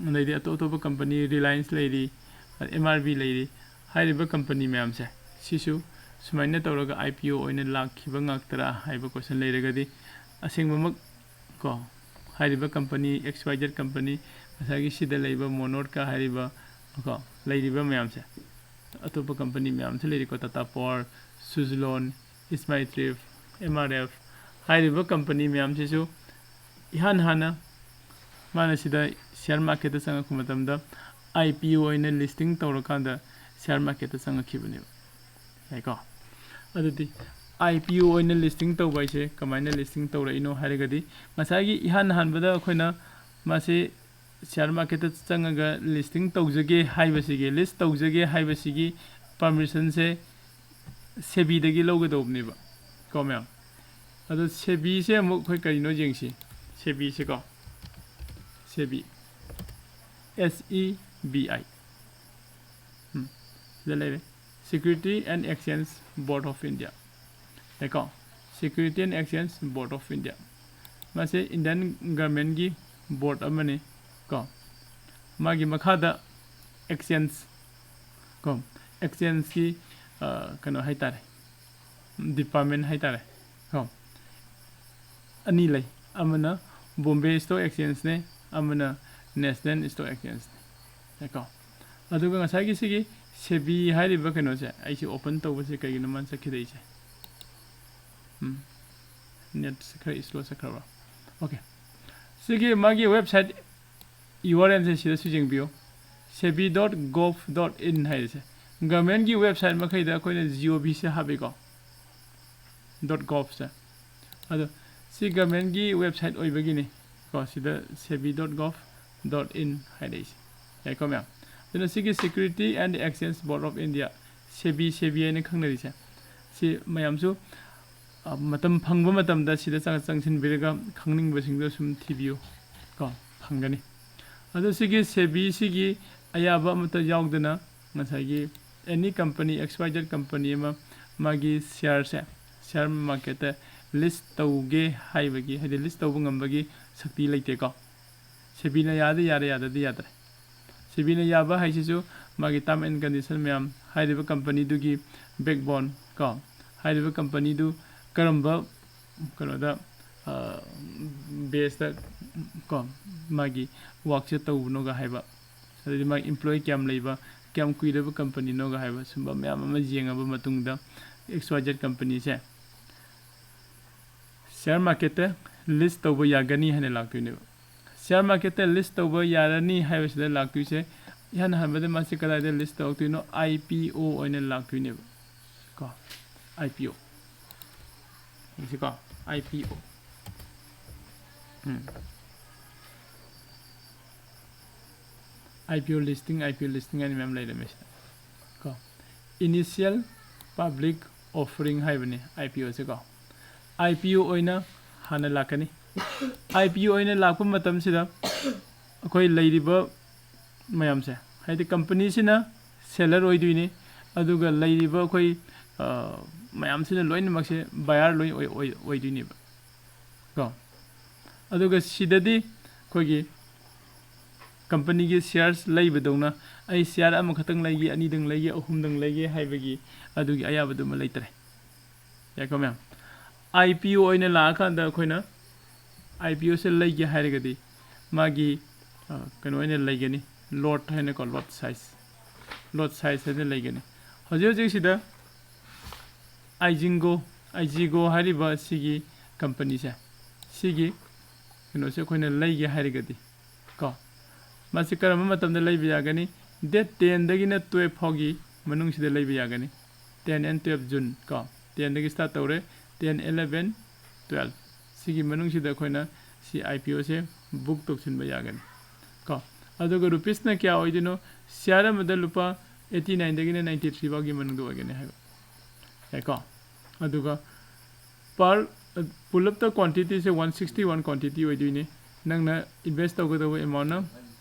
ꯑꯗꯩꯗꯤ ꯑꯇꯣꯞ ꯑꯇꯣꯞꯄ company, Reliance ꯂꯩꯔꯤ, M R B ꯂꯩꯔꯤ, ꯍꯥꯏꯔꯤꯕ company ꯃꯌꯥꯝꯁꯦ ꯁꯤꯁꯨ ꯁꯨꯃꯥꯏꯅ ꯇꯧꯔꯒ I P O ꯑꯣꯏꯅ ꯂꯥꯛꯈꯤꯕ ꯉꯥꯛꯇꯔꯥ ꯍꯥꯏꯕ question ꯂꯩꯔꯒꯗꯤ, ꯑꯁꯦꯡꯕꯃꯛ ꯀꯣ, ꯍꯥꯏꯔꯤꯕ company, X Y Z company, ꯉꯁꯥꯏꯒꯤ ꯁꯤꯗ ꯂꯩꯕ Monarch ꯀ ꯍꯥꯏꯔꯤꯕ ꯀꯣ, ꯂꯩꯔꯤꯕ ꯃꯌꯥꯝꯁꯦ, ꯑꯇꯣꯞꯄ company ꯃꯌꯥꯝꯁꯨ ꯂꯩꯔꯤꯀꯣ, Tata Power, Suzlon, Ismaitrip, M R F ꯍꯥꯏꯔꯤꯕ company ꯃꯌꯥꯝꯁꯤꯁꯨ ꯏꯍꯥꯟ ꯍꯥꯟꯅ ꯃꯥꯅ ꯁꯤꯗ share marketꯇ ꯆꯪꯉꯛꯄ ꯃꯇꯝꯗ I P O ꯑꯣꯏꯅ listing ꯇꯧꯔꯀꯥꯟꯗ share marketꯇ ꯆꯪꯉꯛꯈꯤꯕꯅꯦꯕ꯫ ꯌꯥꯏꯀꯣ? ꯑꯗꯨꯗꯤ I P O ꯑꯣꯏꯅ listing ꯇꯧꯕ ꯍꯥꯏꯁꯦ ꯀꯃꯥꯏꯅ listing ꯇꯧꯔꯛꯏꯅꯣ ꯍꯥꯏꯔꯒꯗꯤ, ꯉꯁꯥꯏꯒꯤ ꯏꯍꯥꯟ ꯍꯥꯟꯕꯗ ꯑꯩꯈꯣꯏꯅ ꯃꯥꯁꯤ share marketꯇ ꯆꯪꯉꯒ listing ꯇꯧꯖꯒꯦ ꯍꯥꯏꯕꯁꯤꯒꯤ, list ꯇꯧꯖꯒꯦ ꯍꯥꯏꯕꯁꯤꯒꯤ permissionꯁꯦ SEBIꯗꯒꯤ ꯂꯧꯒꯗꯧꯕꯅꯦꯕ ꯀꯣ ꯃꯌꯥꯝ꯫ ꯑꯗꯣ SEBIꯁꯦ ꯑꯃꯨꯛ ꯑꯩꯈꯣꯏ ꯀꯔꯤꯅꯣ ꯌꯦꯡꯁꯤ꯫ SEBIꯁꯦ ꯀꯣ, SEBI, S E B I, ꯎꯝ, ꯁꯤꯗ ꯂꯩꯔꯦ, Security and Exchange Board of India꯫ ꯌꯥꯏꯀꯣ? Security and Exchange Board of India꯫ ꯃꯥꯁꯦ Indian governmentꯀꯤ board ꯑꯃꯅꯤ ꯀꯣ꯫ ꯃꯥꯒꯤ ꯃꯈꯥꯗ exchange ꯀꯣ, exchangeꯀꯤ, ꯑ, ꯀꯩꯅꯣ ꯍꯥꯏꯇꯥꯔꯦ, department ꯍꯥꯏꯇꯥꯔꯦ ꯀꯣ, ꯑꯅꯤ ꯂꯩ꯫ ꯑꯃꯅ Bombay Stock Exchangeꯅꯦ, ꯑꯃꯅ National Stock Exchangeꯅꯦ꯫ ꯌꯥꯏꯀꯣ? ꯑꯗꯨꯒ ꯉꯁꯥꯏꯒꯤ ꯁꯤꯒꯤ SEBI ꯍꯥꯏꯔꯤꯕ ꯀꯩꯅꯣꯁꯦ, ꯑꯩꯁꯦ open ꯇꯧꯕꯁꯦ ꯀꯩꯒꯤꯅꯣ ꯃꯥꯅ ꯆꯠꯈꯤꯗꯣꯏꯁꯦ? ꯎꯝ, ꯅꯦꯠꯁꯦ ꯈꯔ ꯏꯁꯂꯣ ꯆꯠꯈ꯭ꯔꯕ꯭ꯔꯥ? ꯑꯣꯀꯦ, ꯁꯤꯒꯤ ꯃꯥꯒꯤ ꯋꯦꯕꯁꯥꯏꯠ ꯌꯨ ꯑꯥꯔ ꯑꯦꯜꯁꯦ ꯁꯤꯗꯁꯨ ꯌꯦꯡꯕꯤꯌꯨ, sebi dot gov dot in ꯍꯥꯏꯔꯤꯁꯦ꯫ ꯒꯃꯦꯟꯒꯤ ꯋꯦꯕꯁꯥꯏꯠ ꯃꯈꯩꯗ ꯑꯩꯈꯣꯏꯅ ꯖꯤ ꯑꯣ ꯚꯤꯁꯦ ꯍꯥꯞꯄꯤꯀꯣ, ꯗꯣꯠ ꯒꯣꯞꯁꯦ꯫ ꯑꯗꯣ ꯁꯤ ꯒꯃꯦꯟꯒꯤ ꯋꯦꯕꯁꯥꯏꯠ ꯑꯣꯏꯕꯒꯤꯅꯤ ꯀꯣ, ꯁꯤꯗ sebi dot gov dot in ꯍꯥꯏꯔꯛꯏꯁꯦ, ꯌꯥꯏꯀꯣ ꯃꯌꯥꯝ? ꯑꯗꯨꯅ ꯁꯤꯒꯤ Security and Exchange Board of India, ꯁꯦꯕꯤ, ꯁꯦꯕꯤ ꯍꯥꯏꯅ ꯈꯪꯅꯔꯤꯁꯦ, ꯁꯤ ꯃꯌꯥꯝꯁꯨ ꯃꯇꯝ ꯐꯪꯕ ꯃꯇꯝꯗ ꯁꯤꯗ ꯆꯪꯁꯤꯟꯕꯤꯔꯒ ꯈꯪꯅꯤꯡꯕꯁꯤꯡꯗꯣ ꯁꯨꯝ ꯊꯤꯕꯤꯌꯨ ꯀꯣ, ꯐꯪꯒꯅꯤ꯫ ꯑꯗꯣ ꯁꯤꯒꯤ ꯁꯦꯕꯤꯁꯤꯒꯤ ꯑꯌꯥꯕ ꯑꯃꯠꯇ ꯌꯥꯎꯗꯅ ꯉꯁꯥꯏꯒꯤ any company, X Y Z company ꯑꯃ ꯃꯥꯒꯤ ꯁꯤꯌꯥꯔꯁꯦ ꯁꯤꯌꯥꯔ ꯃꯥꯔꯀꯦꯠꯇ ꯂꯤꯁ ꯇꯧꯒꯦ ꯍꯥꯏꯕꯒꯤ, ꯍꯥꯏꯗꯤ ꯂꯤꯁ ꯇꯧꯕ ꯉꯝꯕꯒꯤ ꯁꯛꯇꯤ ꯂꯩꯇꯦꯀꯣ꯫ ꯁꯦꯕꯤꯅ ꯌꯥꯔꯗꯤ ꯌꯥꯔꯦ, ꯌꯥꯗ꯭ꯔꯗꯤ ꯌꯥꯗ꯭ꯔꯦ꯫ ꯁꯦꯕꯤꯅ ꯌꯥꯕ ꯍꯥꯏꯁꯤꯁꯨ ꯃꯥꯒꯤ term and condition ꯃꯌꯥꯝ, ꯍꯥꯏꯔꯤꯕ ꯀꯝꯄꯅꯤꯗꯨꯒꯤ backbone ꯀꯣ, ꯍꯥꯏꯔꯤꯕ ꯀꯝꯄꯅꯤꯗꯨ ꯀꯔꯝꯕ ꯀꯩꯅꯣꯗ, ꯕꯦꯁꯇ ꯀꯣ ꯃꯥꯒꯤ ꯋꯥꯛꯁꯦ ꯇꯧꯕꯅꯣꯒ ꯍꯥꯏꯕ, ꯑꯗꯩꯗꯤ ꯃꯥꯒꯤ employee ꯀꯌꯥꯝ ꯂꯩꯕ, ꯀꯌꯥꯝ ꯀꯨꯏꯔꯕ ꯀꯝꯄꯅꯤꯅꯣꯒ ꯍꯥꯏꯕ, ꯁꯨꯝꯕ ꯃꯌꯥꯝ ꯑꯃ ꯌꯦꯡꯉꯕ ꯃꯇꯨꯡꯗ X Y Z ꯀꯝꯄꯅꯤꯁꯦ ꯁꯤꯌꯥꯔ ꯃꯥꯔꯀꯦꯠꯇ ꯂꯤꯁ ꯇꯧꯕ ꯌꯥꯒꯅꯤ ꯍꯥꯏꯅ ꯂꯥꯛꯇꯣꯏꯅꯦꯕ꯫ ꯁꯤꯌꯥꯔ ꯃꯥꯔꯀꯦꯠꯇ ꯂꯤꯁ ꯇꯧꯕ ꯌꯥꯔꯅꯤ ꯍꯥꯏꯕꯁꯤꯗ ꯂꯥꯛꯇꯣꯏꯁꯦ, ꯏꯍꯥꯟ ꯍꯥꯟꯕꯗ ꯃꯥꯁꯦ ꯀꯗꯥꯏꯗ ꯂꯤꯁ ꯇꯧꯔꯛꯇꯣꯏꯅꯣ? ꯑꯥꯏ ꯄꯤ ꯑꯣ ꯑꯣꯏꯅ ꯂꯥꯛꯇꯣꯏꯅꯦꯕ ꯀꯣ, ꯑꯥꯏ ꯄꯤ ꯑꯣ꯫ ꯌꯦꯡꯁꯤꯀꯣ, ꯑꯥꯏ ꯄꯤ ꯑꯣ꯫ ꯎꯝ꯫ ꯑꯥꯏ ꯄꯤ ꯑꯣ listing, ꯑꯥꯏ ꯄꯤ ꯑꯣ listing ꯍꯥꯏꯅ ꯃꯌꯥꯝ ꯂꯩꯔꯝꯃꯦ ꯁꯤꯗ ꯀꯣ꯫ Initial public offering ꯍꯥꯏꯕꯅꯤ ꯑꯥꯏ ꯄꯤ ꯑꯣꯁꯦꯀꯣ꯫ ꯑꯥꯏ ꯄꯤ ꯑꯣ ꯑꯣꯏꯅ ꯍꯥꯟꯅ ꯂꯥꯛꯀꯅꯤ꯫ ꯑꯥꯏ ꯄꯤ ꯑꯣ ꯑꯣꯏꯅ ꯂꯥꯛꯄ ꯃꯇꯝꯁꯤꯗ ꯑꯩꯈꯣꯏ ꯂꯩꯔꯤꯕ ꯃꯌꯥꯝꯁꯦ, ꯍꯥꯏꯗꯤ ꯀꯝꯄꯅꯤꯁꯤꯅ ꯁꯦꯂꯔ ꯑꯣꯏꯗꯣꯏꯅꯤ, ꯑꯗꯨꯒ ꯂꯩꯔꯤꯕ ꯑꯩꯈꯣꯏ, ꯑ, ꯃꯌꯥꯝꯁꯤꯅ ꯂꯣꯏꯅꯃꯛꯁꯦ ꯕꯥꯌꯔ ꯂꯣꯏ ꯑꯣꯏ-, ꯑꯣꯏ-, ꯑꯣꯏꯗꯣꯏꯅꯦꯕ ꯀꯣ꯫ ꯑꯗꯨꯒ ꯁꯤꯗꯗꯤ ꯑꯩꯈꯣꯏꯒꯤ ꯀꯝꯄꯅꯤꯒꯤ ꯁꯤꯌꯥꯔꯁ ꯂꯩꯕꯗꯧꯅ ꯑꯩ ꯁꯤꯌꯥꯔ ꯑꯃꯈꯛꯇꯪ ꯂꯩꯒꯦ, ꯑꯅꯤꯗꯪ ꯂꯩꯒꯦ, ꯑꯍꯨꯝꯗꯪ ꯂꯩꯒꯦ ꯍꯥꯏꯕꯒꯤ ꯑꯗꯨꯒꯤ ꯑꯌꯥꯕꯗꯨꯃ ꯂꯩꯇ꯭ꯔꯦ꯫ ꯌꯥꯏꯀꯣ ꯃꯌꯥꯝ? ꯑꯥꯏ ꯄꯤ ꯑꯣ ꯑꯣꯏꯅ ꯂꯥꯛꯑꯀꯥꯟꯗ ꯑꯩꯈꯣꯏꯅ ꯑꯥꯏ ꯄꯤ ꯑꯣꯁꯦ ꯂꯩꯒꯦ ꯍꯥꯏꯔꯒꯗꯤ ꯃꯥꯒꯤ, ꯑ, ꯀꯩꯅꯣ ꯑꯣꯏꯅ ꯂꯩꯒꯅꯤ, ꯂꯣꯠ ꯍꯥꯏꯅꯀꯣ, ꯂꯣꯠ ꯁꯥꯏꯖ, ꯂꯣꯠ ꯁꯥꯏꯖ ꯍꯥꯏꯅ ꯂꯩꯒꯅꯤ꯫ ꯍꯧꯖꯤꯛ ꯍꯧꯖꯤꯛꯁꯤꯗ ꯑꯥꯏꯖꯤꯡꯒꯣ, ꯑꯥꯏꯖꯤꯒꯣ ꯍꯥꯏꯔꯤꯕ ꯁꯤꯒꯤ ꯀꯝꯄꯅꯤꯁꯦ, ꯁꯤꯒꯤ ꯀꯩꯅꯣꯁꯦ ꯑꯩꯈꯣꯏꯅ ꯂꯩꯒꯦ ꯍꯥꯏꯔꯒꯗꯤ ꯀꯣ, ꯃꯁꯤ ꯀꯔꯝꯕ ꯃꯇꯝꯗ ꯂꯩꯕ ꯌꯥꯒꯅꯤ? ꯗꯦꯠ ꯇꯦꯟꯗꯒꯤꯅ ꯇꯨꯌꯦꯜꯞ ꯐꯥꯎꯒꯤ ꯃꯅꯨꯡꯁꯤꯗ ꯂꯩꯕ ꯌꯥꯒꯅꯤ꯫ ꯇꯦꯟ ꯑꯦꯟ ꯇꯨꯌꯦꯜꯞ ꯖꯨꯟ ꯀꯣ, ꯇꯦꯟꯗꯒꯤ ꯁ꯭ꯇꯥꯔꯠ ꯇꯧꯔꯦ, ꯇꯦꯟ, ꯏꯂꯦꯚꯦꯟ, ꯇꯨꯌꯦꯜꯞ, ꯁꯤꯒꯤ ꯃꯅꯨꯡꯁꯤꯗ ꯑꯩꯈꯣꯏꯅ ꯁꯤ ꯑꯥꯏ ꯄꯤ ꯑꯣꯁꯦ ꯕꯨꯛ ꯇꯧꯁꯤꯟꯕ ꯌꯥꯒꯅꯤ ꯀꯣ꯫ ꯑꯗꯨꯒ ꯔꯨꯄꯤꯁꯅ ꯀꯌꯥ ꯑꯣꯏꯗꯣꯏꯅꯣ? ꯁꯤꯌꯥꯔ ꯑꯃꯗ ꯂꯨꯄꯥ ꯑꯩꯠꯇꯤ ꯅꯥꯏꯟꯗꯒꯤꯅ ꯅꯥꯏꯟꯇꯤ ꯊ꯭ꯔꯤ ꯐꯥꯎꯒꯤ ꯃꯅꯨꯡꯗ ꯑꯣꯏꯒꯅꯤ ꯍꯥꯏꯕ ꯌꯥꯏꯀꯣ꯫ ꯑꯗꯨꯒ ꯄꯔ ꯄꯨꯂꯞꯇ ꯀ꯭ꯋꯥꯟꯇꯤꯇꯤꯁꯦ ꯋꯥꯟ ꯁꯤꯛꯁꯇꯤ ꯋꯥꯟ ꯀ꯭ꯋꯥꯟꯇꯤꯇꯤ ꯑꯣꯏꯗꯣꯏꯅꯤ꯫ ꯅꯪꯅ ꯏꯟꯚꯦꯁ ꯇꯧꯒꯗꯧꯕ ꯑꯦꯃꯥꯎꯟꯅ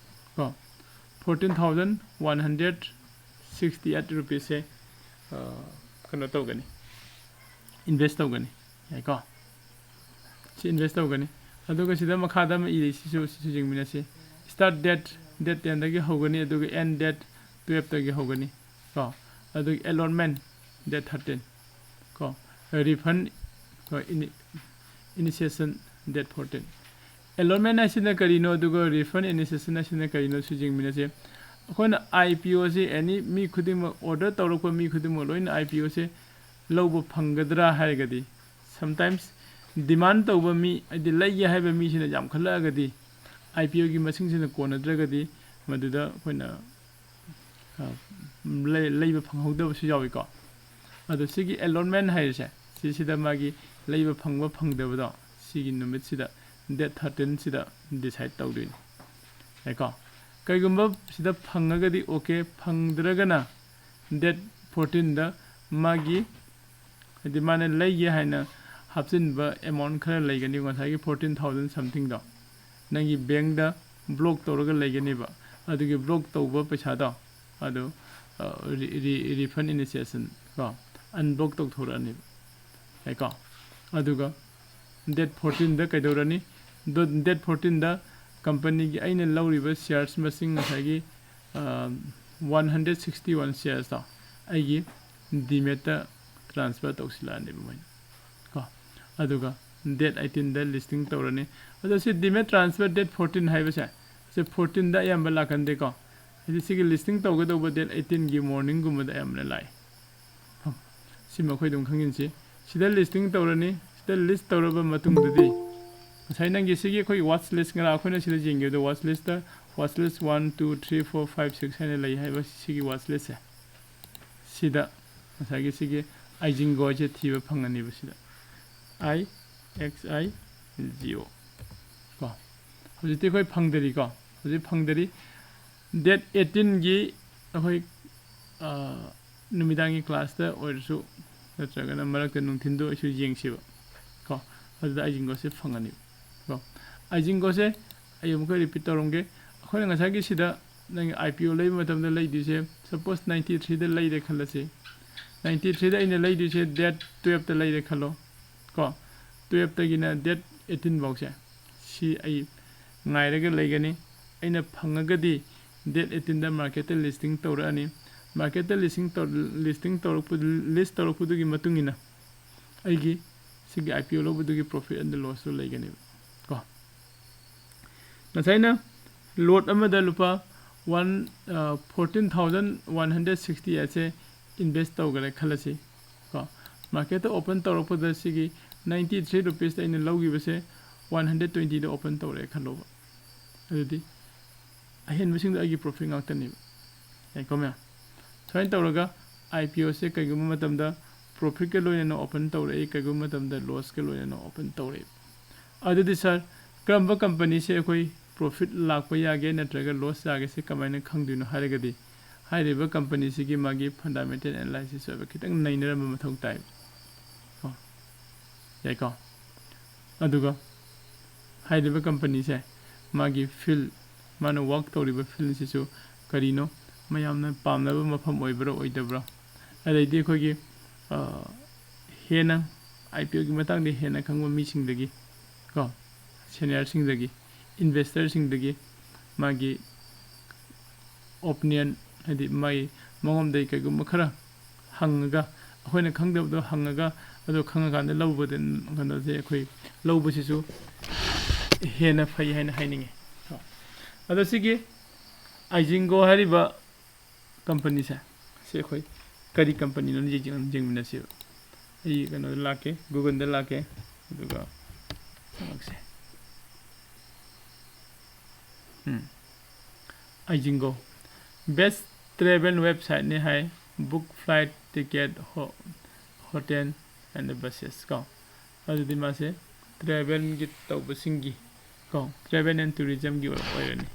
ꯀꯣ, fourteen thousand one hundred sixty eight ꯔꯨꯄꯤꯁꯁꯦ ꯀꯩꯅꯣ ꯇꯧꯒꯅꯤ, ꯏꯟꯚꯦꯁ ꯇꯧꯒꯅꯤ꯫ ꯌꯥꯏꯀꯣ? ꯁꯤ ꯏꯟꯚꯦꯁ ꯇꯧꯒꯅꯤ꯫ ꯑꯗꯨꯒ ꯁꯤꯗ ꯃꯈꯥꯗ ꯑꯃ ꯏꯔꯤ, ꯁꯤꯁꯨ, ꯁꯤꯁꯨ ꯌꯦꯡꯃꯤꯟꯅꯁꯤ꯫ ꯁ꯭ꯇꯥꯔꯠ ꯗꯦꯠ, ꯗꯦꯠ ꯇꯦꯟꯗꯒꯤ ꯍꯧꯒꯅꯤ, ꯑꯗꯨꯒ ꯑꯦꯟ ꯗꯦꯠ ꯇꯨꯌꯦꯜꯞꯇꯒꯤ ꯍꯧꯒꯅꯤ ꯀꯣ꯫ ꯑꯗꯨꯒ ꯑꯦꯂꯣꯠꯃꯦꯟ ꯗꯦꯠ ꯊꯥꯔꯇꯤꯟ ꯀꯣ꯫ ꯔꯤꯐꯟ ꯀꯣ, ꯏꯅꯤ-, ꯏꯅꯤꯁꯤꯌꯦꯁꯟ ꯗꯦꯠ ꯐꯣꯔꯇꯤꯟ꯫ ꯑꯦꯂꯣꯠꯃꯦꯟ ꯍꯥꯏꯁꯤꯅ ꯀꯔꯤꯅꯣ, ꯑꯗꯨꯒ ꯔꯤꯐꯟ ꯏꯅꯤꯁꯤꯌꯦꯁꯟ ꯍꯥꯏꯁꯤꯅ ꯀꯔꯤꯅꯣ, ꯁꯤ ꯌꯦꯡꯃꯤꯟꯅꯁꯦ꯫ ꯑꯩꯈꯣꯏꯅ ꯑꯥꯏ ꯄꯤ ꯑꯣꯁꯤ ꯑꯦꯅꯤ ꯃꯤ ꯈꯨꯗꯤꯡꯃꯛ, ꯑꯣꯔꯗꯔ ꯇꯧꯔꯛꯄ ꯃꯤ ꯈꯨꯗꯤꯡꯃꯛ ꯂꯣꯏꯅ ꯑꯥꯏ ꯄꯤ ꯑꯣꯁꯦ ꯂꯧꯕ ꯐꯪꯒꯗ꯭ꯔꯥ ꯍꯥꯏꯔꯒꯗꯤ, ꯁꯝꯇꯥꯏꯝꯁ ꯗꯤꯃꯥꯟ ꯇꯧꯕ ꯃꯤ, ꯍꯥꯏꯗꯤ ꯂꯩꯒꯦ ꯍꯥꯏꯕ ꯃꯤꯁꯤꯅ ꯌꯥꯝꯈꯠꯂꯛꯑꯒꯗꯤ, ꯑꯥꯏ ꯄꯤ ꯑꯣꯒꯤ ꯃꯁꯤꯡꯁꯤꯅ ꯀꯣꯟꯅꯗ꯭ꯔꯒꯗꯤ, ꯃꯗꯨꯗ ꯑꯩꯈꯣꯏꯅ, ꯑ, ꯂꯩ-, ꯂꯩꯕ ꯐꯪꯍꯧꯗꯕꯁꯨ ꯌꯥꯎꯏꯀꯣ꯫ ꯑꯗꯣ ꯁꯤꯒꯤ ꯑꯦꯂꯣꯠꯃꯦꯟ ꯍꯥꯏꯔꯤꯁꯦ, ꯁꯤꯁꯤꯗ ꯃꯥꯒꯤ ꯂꯩꯕ ꯐꯪꯕ ꯐꯪꯗꯕꯗꯣ, ꯁꯤꯒꯤ ꯅꯨꯃꯤꯠꯁꯤꯗ, ꯗꯦꯠ ꯊꯥꯔꯇꯤꯟꯁꯤꯗ ꯗꯤꯁꯥꯏꯠ ꯇꯧꯗꯣꯏꯅꯤ꯫ ꯌꯥꯏꯀꯣ? ꯀꯩꯒꯨꯝꯕ ꯁꯤꯗ ꯐꯪꯉꯒꯗꯤ ꯑꯣꯀꯦ, ꯐꯪꯗ꯭ꯔꯒꯅ ꯗꯦꯠ ꯐꯣꯔꯇꯤꯟꯗ ꯃꯥꯒꯤ, ꯍꯥꯏꯗꯤ ꯃꯥꯅ ꯂꯩꯒꯦ ꯍꯥꯏꯅ ꯍꯥꯞꯆꯤꯟꯕ ꯑꯦꯃꯥꯎꯟ ꯈꯔ ꯂꯩꯒꯅꯤ, ꯉꯁꯥꯏꯒꯤ ꯐꯣꯔꯇꯤꯟ ꯊꯥꯎꯖꯟ ꯁꯝꯊꯤꯡꯗꯣ, ꯅꯪꯒꯤ ꯕꯦꯡꯗ ꯕ꯭ꯂꯣꯛ ꯇꯧꯔꯒ ꯂꯩꯒꯅꯦꯕ꯫ ꯑꯗꯨꯒꯤ ꯕ꯭ꯂꯣꯛ ꯇꯧꯕ ꯄꯩꯁꯥꯗꯣ, ꯑꯗꯨ, ꯑ, ꯔꯤ-, ꯔꯤ-, ꯔꯤꯐꯟ ꯏꯅꯤꯁꯤꯌꯦꯁꯟ ꯀꯣ, ꯑꯟꯕ꯭ꯂꯣꯛ ꯇꯧꯊꯣꯔꯛꯑꯅꯦꯕ꯫ ꯌꯥꯏꯀꯣ? ꯑꯗꯨꯒ ꯗꯦꯠ ꯐꯣꯔꯇꯤꯟꯗ ꯀꯩꯗꯧꯔꯅꯤ? ꯗꯣ-, ꯗꯦꯠ ꯐꯣꯔꯇꯤꯟꯗ ꯀꯝꯄꯅꯤꯒꯤ ꯑꯩꯅ ꯂꯧꯔꯤꯕ ꯁꯤꯌꯥꯔꯁ ꯃꯁꯤꯡ ꯉꯁꯥꯏꯒꯤ, ꯑ, ꯋꯥꯟ ꯍꯟꯗ꯭ꯔꯦꯠ ꯁꯤꯛꯁꯇꯤ ꯋꯥꯟ ꯁꯤꯌꯥꯔꯁꯇꯣ ꯑꯩꯒꯤ ꯗꯤꯃꯦꯠꯇ ꯇ꯭ꯔꯥꯟꯁꯐꯔ ꯇꯧꯁꯤꯜꯂꯛꯑꯅꯦꯕ ꯃꯣꯏꯅ ꯀꯣ꯫ ꯑꯗꯨꯒ ꯗꯦꯠ ꯑꯩꯠꯇꯤꯟꯗ ꯂꯤꯁꯇꯤꯡ ꯇꯧꯔꯅꯤ꯫ ꯑꯗꯣ ꯁꯤ ꯗꯤꯃꯦꯠ ꯇ꯭ꯔꯥꯟꯁꯐꯔ ꯗꯦꯠ ꯐꯣꯔꯇꯤꯟ ꯍꯥꯏꯕꯁꯦ, ꯁꯤ ꯐꯣꯔꯇꯤꯟꯗ ꯑꯌꯥꯝꯕ ꯂꯥꯛꯀꯟꯗꯦꯀꯣ꯫ ꯍꯥꯏꯗꯤ ꯁꯤꯒꯤ ꯂꯤꯁꯇꯤꯡ ꯇꯧꯒꯗꯧꯕ ꯗꯦꯠ ꯑꯩꯠꯇꯤꯟꯒꯤ ꯃꯣꯔꯅꯤꯡꯒꯨꯝꯕꯗ ꯑꯌꯥꯝꯕꯅ ꯂꯥꯛꯑꯦ꯫ ꯁꯤ ꯃꯈꯣꯏ ꯑꯗꯨꯝ ꯈꯪꯖꯤꯟꯁꯤ꯫ ꯁꯤꯗ listing ꯇꯧꯔꯅꯤ꯫ ꯁꯤꯗ list ꯇꯧꯔꯕ ꯃꯇꯨꯡꯗꯗꯤ ꯉꯁꯥꯏ ꯅꯪꯒꯤ ꯁꯤꯒꯤ ꯑꯩꯈꯣꯏ watch list, ꯉꯔꯥꯡ ꯑꯩꯈꯣꯏꯅ ꯁꯤꯗ ꯌꯦꯡꯈꯤꯕꯗꯣ watch list, watch list one, two, three, four, five, six ꯍꯥꯏꯅ ꯂꯩ ꯍꯥꯏꯕ ꯁꯤꯒꯤ watch listꯁꯦ, ꯁꯤꯗ ꯉꯁꯥꯏꯒꯤ ꯁꯤꯒꯤ ꯑꯥꯏꯖꯤꯡꯒꯣꯁꯦ ꯊꯤꯕ ꯐꯪꯒꯅꯤꯕ ꯁꯤꯗ, I X I G O꯫ ꯀꯣ, ꯍꯧꯖꯤꯛꯇꯤ ꯑꯩꯈꯣꯏ ꯐꯪꯗꯔꯤꯀꯣ꯫ ꯍꯧꯖꯤꯛ ꯐꯪꯗꯔꯤ꯫ Date eighteenꯒꯤ ꯑꯩꯈꯣꯏ, ꯑ, ꯅꯨꯃꯤꯗꯥꯡꯒꯤ classꯇ ꯑꯣꯏꯔꯁꯨ ꯅꯠꯇ꯭ꯔꯒꯅ ꯃꯔꯛꯇ ꯅꯨꯡꯊꯤꯟꯗ ꯑꯣꯏꯔꯁꯨ ꯌꯦꯡꯁꯦꯕ꯫ ꯀꯣ, ꯑꯗꯨꯗ ꯑꯥꯏꯖꯤꯡꯒꯣꯁꯦ ꯐꯪꯒꯅꯤ꯫ ꯀꯣ, ꯑꯥꯏꯖꯤꯡꯒꯣꯁꯦ ꯑꯩ ꯑꯃꯨꯛꯀ repeat ꯇꯧꯔꯝꯒꯦ꯫ ꯑꯩꯈꯣꯏꯅ ꯉꯁꯥꯏꯒꯤ ꯁꯤꯗ ꯅꯪꯒꯤ IPO ꯂꯩꯕ ꯃꯇꯝꯗ ꯂꯩꯗꯣꯏꯁꯦ, suppose ninety threeꯗ ꯂꯩꯔꯦ ꯈꯜꯂꯁꯤ꯫ Ninety threeꯗ ꯑꯩꯅ ꯂꯩꯗꯣꯏꯁꯦ date twelveꯇ ꯂꯩꯔꯦ ꯈꯜꯂꯣ꯫ ꯀꯣ, twelveꯇꯒꯤꯅ date eighteen ꯐꯥꯎꯁꯦ ꯁꯤ ꯑꯩ ꯉꯥꯏꯔꯒ ꯂꯩꯒꯅꯤ꯫ ꯑꯩꯅ ꯐꯪꯉꯒꯗꯤ date eighteenꯗ marketꯇ listing ꯇꯧꯔꯛꯑꯅꯤ꯫ Marketꯇ listing ꯇꯧ-, listing ꯇꯧꯔꯛꯄ, list ꯇꯧꯔꯛꯄꯗꯨꯒꯤ ꯃꯇꯨꯡ ꯏꯟꯅ ꯑꯩꯒꯤ ꯁꯤꯒꯤ IPO ꯂꯧꯕꯗꯨꯒꯤ profit and lossꯇꯨ ꯂꯩꯒꯅꯦꯕ꯫ ꯀꯣ, ꯉꯁꯥꯏꯅ lot ꯑꯃꯗ ꯂꯨꯄꯥ one, ꯑ, fourteen thousand one hundred sixty ꯑꯁꯦ invest ꯇꯧꯈ꯭ꯔꯦ ꯈꯜꯂꯁꯤ꯫ ꯀꯣ, marketꯇ open ꯇꯧꯔꯛꯄꯗ ꯁꯤꯒꯤ ninety three rupeesꯇ ꯑꯩꯅ ꯂꯧꯈꯤꯕꯁꯦ one hundred twentyꯗ open ꯇꯧꯔꯛꯑꯦ ꯈꯜꯂꯣꯕ꯫ ꯑꯗꯨꯗꯤ ꯑꯍꯦꯟꯕꯁꯤꯡꯗꯣ ꯑꯩꯒꯤ profit ꯉꯥꯛꯇꯅꯦꯕ꯫ ꯌꯥꯏꯀꯣ ꯃꯌꯥꯝ? ꯁꯨꯃꯥꯏꯅ ꯇꯧꯔꯒ IPOꯁꯦ ꯀꯩꯒꯨꯝꯕ ꯃꯇꯝꯗ profitꯀ ꯂꯣꯏꯅꯅ open ꯇꯧꯔꯛꯏ, ꯀꯩꯒꯨꯝꯕ ꯃꯇꯝꯗ lossꯀ ꯂꯣꯏꯅꯅ open ꯇꯧꯔꯛꯏ꯫ ꯑꯗꯨꯗꯤ sir, ꯀꯔꯝꯕ companyꯁꯦ ꯑꯩꯈꯣꯏ profit ꯂꯥꯛꯄ ꯌꯥꯒꯦ ꯅꯠꯇ꯭ꯔꯒ loss ꯌꯥꯒꯦꯁꯦ ꯀꯃꯥꯏꯅ ꯈꯪꯗꯣꯏꯅꯣ ꯍꯥꯏꯔꯒꯗꯤ, ꯍꯥꯏꯔꯤꯕ companyꯁꯤꯒꯤ ꯃꯥꯒꯤ fundamental analysis ꯑꯣꯏꯕ ꯈꯤꯇꯪ ꯅꯩꯅꯔꯝꯕ ꯃꯊꯧ ꯇꯥꯏ꯫ ꯀꯣ? ꯌꯥꯏꯀꯣ? ꯑꯗꯨꯒ ꯍꯥꯏꯔꯤꯕ companyꯁꯦ ꯃꯥꯒꯤ field, ꯃꯥꯅ work ꯇꯧꯔꯤꯕ fieldꯁꯤꯁꯨ ꯀꯔꯤꯅꯣ, ꯃꯌꯥꯝꯅ ꯄꯥꯝꯅꯕ ꯃꯐꯝ ꯑꯣꯏꯕ꯭ꯔꯥ ꯑꯣꯏꯗꯕ꯭ꯔꯥ, ꯑꯗꯩꯗꯤ ꯑꯩꯈꯣꯏꯒꯤ, ꯑ, ꯍꯦꯟꯅ IPOꯒꯤ ꯃꯇꯥꯡꯗ ꯍꯦꯟꯅ ꯈꯪꯕ ꯃꯤꯁꯤꯡꯗꯒꯤ, ꯀꯣ, seniorꯁꯤꯡꯗꯒꯤ, investorꯁꯤꯡꯗꯒꯤ ꯃꯥꯒꯤ opinion, ꯍꯥꯏꯗꯤ ꯃꯥꯒꯤ ꯃꯉꯣꯟꯗꯒꯤ ꯀꯩꯒꯨꯝꯕ ꯈꯔ ꯍꯪꯉꯒ, ꯑꯩꯈꯣꯏꯅ ꯈꯪꯗꯕꯗꯣ ꯍꯪꯉꯒ, ꯑꯗꯣ ꯈꯪꯉꯀꯥꯟꯗ ꯂꯧꯕꯗ, ꯀꯩꯅꯣꯁꯦ ꯑꯩꯈꯣꯏ ꯂꯧꯕꯁꯤꯁꯨ ꯍꯦꯟꯅ ꯐꯩ ꯍꯥꯏꯅ ꯍꯥꯏꯅꯤꯡꯉꯤ꯫ ꯑꯗꯣ ꯁꯤꯒꯤ ꯑꯥꯏꯖꯤꯡꯒꯣ ꯍꯥꯏꯔꯤꯕ companyꯁꯦ, ꯁꯤ ꯑꯩꯈꯣꯏ ꯀꯔꯤ companyꯅꯣ ꯌꯦꯡ-, ꯌꯦꯡꯃꯤꯟꯅꯁꯦꯕ꯫ ꯑꯩ ꯀꯩꯅꯣꯗ ꯂꯥꯛꯀꯦ, Google-ꯗ ꯂꯥꯛꯀꯦ, ꯑꯗꯨꯒ ꯆꯪꯉꯛꯁꯦ꯫ ꯎꯝ, ꯑꯩꯖꯤꯡꯒꯣ, best travel website-ꯅꯤ high, book flight ticket, ho- hotel and buses ꯀꯣ꯫ ꯑꯗꯨꯗꯤ ꯃꯥꯁꯦ travel-ꯒꯤ ꯇꯧꯕꯁꯤꯡꯒꯤ ꯀꯣ, travel and tourism-ꯒꯤ ꯑꯣꯏ- ꯑꯣꯏꯔꯅꯤ꯫